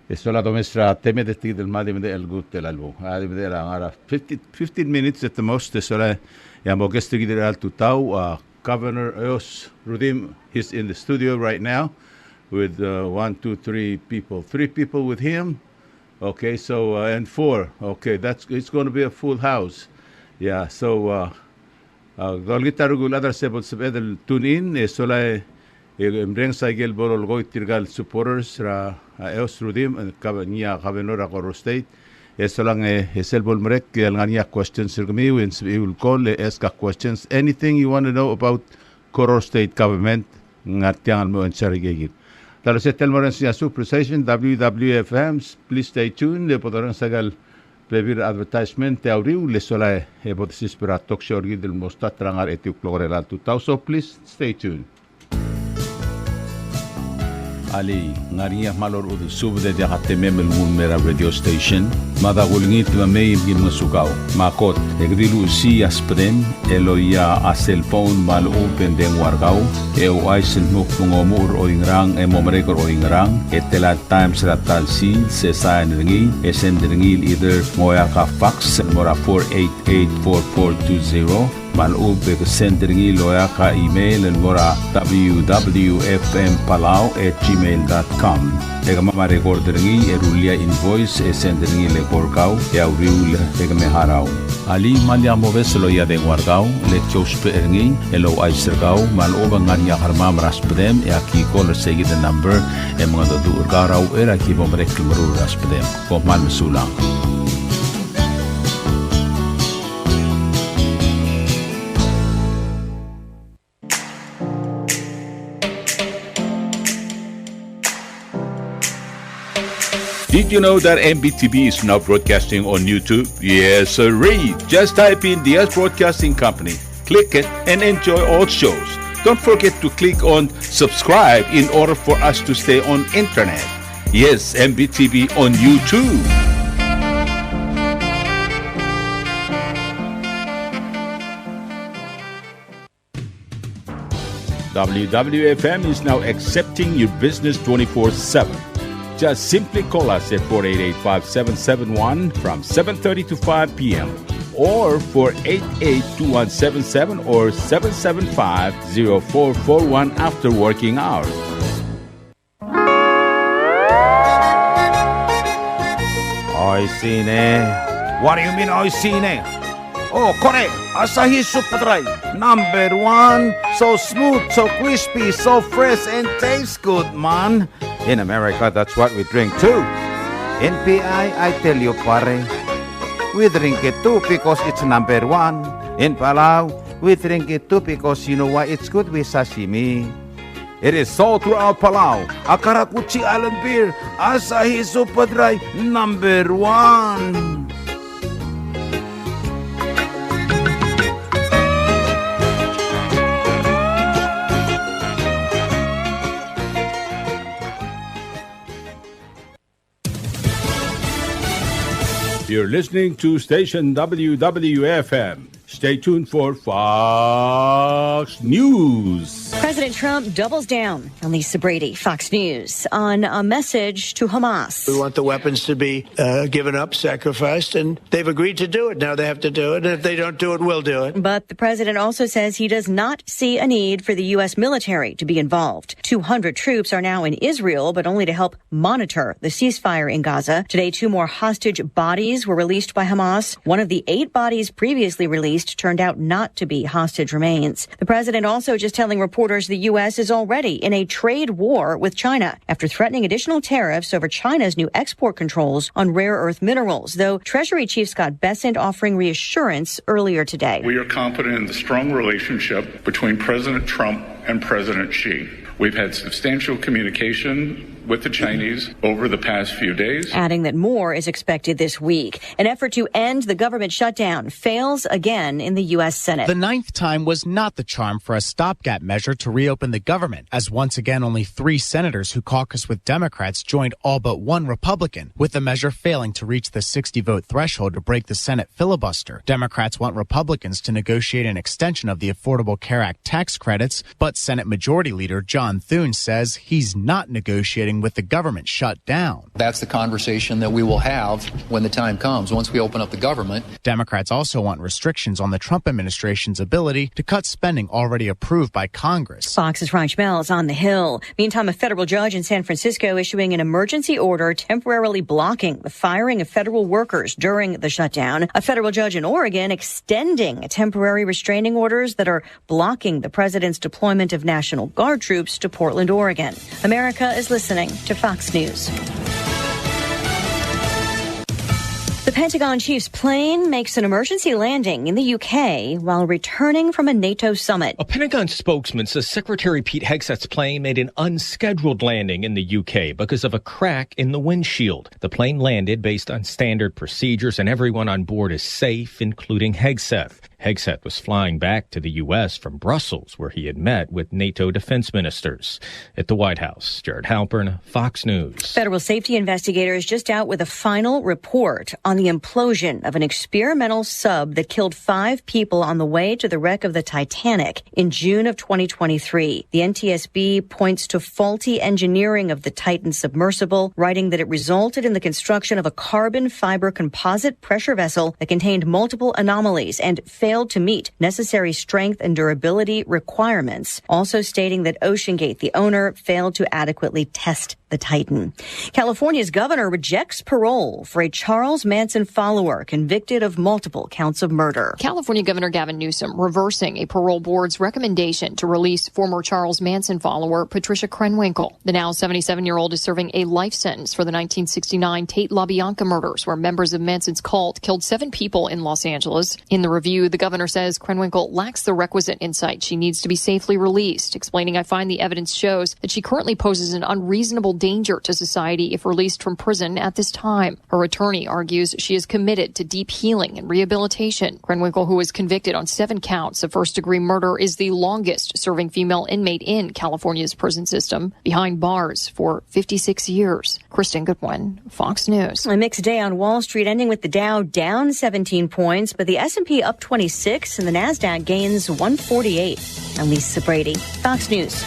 E sola domes er a temed e tia el mad e medechel el kuk el chelbuul. A di medechel a ngar er a fifteen, fifteen minutes at the most. E sola e a mo guest er kid er a tutau, uh, Governor Eyos Rudimch, he's in the studio right now with, uh, one, two, three people. Three people with him. Okay, so, uh, and four. Okay, that's, it's gonna be a full house. Yeah, so, uh, uh, dolengit er a rokui el chad er a sebechel el tune in, e sola e, e, e mrenges a ikel bo lolekoi tirka el supporters er a, a, Eyos Rudimch, e, kab-, ngii a governor er a Koror State. E solang e, e sel bo lemerek, e le ngar er ngii a questions er kemiu, e ng sebechiu el call, e ask a questions, anything you want to know about Koror State government, ng ngar tiang el mo answer er kid. Te mla er sel mo er ngii a Superstation, W W F M, please stay tuned, e bo dorrenges a ikel bebil er a advertisement, e a uriul e sola e bo desiseb er a talk show er kid el mo start er a ngar er a etiu el klok er a tutau, so please stay tuned. Alii, ng ngar er ngii a kmal orechudel subed e diak a temem el nguu el mei er a radio station? Mada kulengit me mei me ki ngosukau. Me a kot, e ke di luchesii a sbedem, el loia a cellphone me a lechub e ng dengua er kau, e ouchais el dmu kmo ng omuchel er oingerang e mo merek er oingerang, e tela el times er a ta el sils, e sign er ngii, e send er ngii el either ng oeak a fax el mo er a four eight eight four four two zero, Me a lechub e ke send er ngii el oeak a email el mo er a W W F M Palau at gmail dot com. E kemam a record er ngii e rullii a invoice e send er ngii el eko er kau e a uriul e ke me harau. Alii, me lak mobes el loia a dengua er kau, le ki ousbech er ngii el ouchais er kau me a lechub e ng ngar er ngii a kermam er a subedem e aki call er seikid el number e mengedecheduch er kau er a uchei er a ki bo merek el meruul er a subedem. Kom kmal mesulang. Did you know that M B T V is now broadcasting on YouTube? Yes, sirree. Just type in Diaz Broadcasting Company, click it, and enjoy all shows. Don't forget to click on subscribe in order for us to stay on internet. Yes, M B T V on YouTube. W W F M is now accepting your business twenty-four seven. Just simply call us at four eight eight, five seven seven one from seven thirty to five p m, or four eight eight, two one seven seven or seven seven five, zero four four one after working hours. Oishii ne. What do you mean, oishii ne? Oh, kore, Asahi Super Dry, number one. So smooth, so crispy, so fresh, and tastes good, man. In America, that's what we drink too. In P I, I tell you, pare, we drink it too because it's number one. In Palau, we drink it too because you know why? It's good with sashimi. It is sold throughout Palau. A karakuchi island beer, Asahi Super Dry, number one. You're listening to station W W F M. Stay tuned for Fox News. President Trump doubles down on Lisa Brady, Fox News, on a message to Hamas. We want the weapons to be, uh, given up, sacrificed, and they've agreed to do it. Now they have to do it, and if they don't do it, we'll do it. But the president also says he does not see a need for the U S military to be involved. Two hundred troops are now in Israel, but only to help monitor the ceasefire in Gaza. Today, two more hostage bodies were released by Hamas. One of the eight bodies previously released turned out not to be hostage remains. The president also just telling reporters the U S is already in a trade war with China after threatening additional tariffs over China's new export controls on rare earth minerals, though Treasury Chief Scott Bessent offering reassurance earlier today. We are confident in the strong relationship between President Trump and President Xi. We've had substantial communication with the Chinese over the past few days. Adding that more is expected this week. An effort to end the government shutdown fails again in the U S Senate. The ninth time was not the charm for a stopgap measure to reopen the government, as once again only three senators who caucus with Democrats joined all but one Republican, with the measure failing to reach the sixty-vote threshold to break the Senate filibuster. Democrats want Republicans to negotiate an extension of the Affordable Care Act tax credits, but Senate Majority Leader John Thune says he's not negotiating with the government shutdown. That's the conversation that we will have when the time comes, once we open up the government. Democrats also want restrictions on the Trump administration's ability to cut spending already approved by Congress. Fox's Ryan Schmelz on the Hill. Meantime, a federal judge in San Francisco issuing an emergency order temporarily blocking the firing of federal workers during the shutdown. A federal judge in Oregon extending temporary restraining orders that are blocking the president's deployment of National Guard troops to Portland, Oregon. America is listening to Fox News. The Pentagon chief's plane makes an emergency landing in the U K while returning from a NATO summit. A Pentagon spokesman says Secretary Pete Hegseth's plane made an unscheduled landing in the U K because of a crack in the windshield. The plane landed based on standard procedures, and everyone on board is safe, including Hegseth. Hegseth was flying back to the U S from Brussels, where he had met with NATO defense ministers. At the White House, Jared Halpern, Fox News. Federal safety investigators just out with a final report on the implosion of an experimental sub that killed five people on the way to the wreck of the Titanic in June of twenty twenty-three. The N T S B points to faulty engineering of the Titan submersible, writing that it resulted in the construction of a carbon fiber composite pressure vessel that contained multiple anomalies and failed to meet necessary strength and durability requirements, also stating that OceanGate, the owner, failed to adequately test the Titan. California's governor rejects parole for a Charles Manson follower convicted of multiple counts of murder. California Governor Gavin Newsom reversing a parole board's recommendation to release former Charles Manson follower Patricia Krenwinkel. The now seventy-seven-year-old is serving a life sentence for the nineteen sixty-nine Tate LaBianca murders, where members of Manson's cult killed seven people in Los Angeles. In the review, the governor says Krenwinkel lacks the requisite insight she needs to be safely released, explaining, "I find the evidence shows that she currently poses an unreasonable danger to society if released from prison at this time." Her attorney argues she is committed to deep healing and rehabilitation. Krenwinkel, who was convicted on seven counts of first-degree murder, is the longest-serving female inmate in California's prison system, behind bars for fifty-six years. Kristen Goodwin, Fox News. A mixed day on Wall Street, ending with the Dow down seventeen points, but the S and P up twenty-six and the Nasdaq gains one forty-eight. I'm Lisa Brady, Fox News.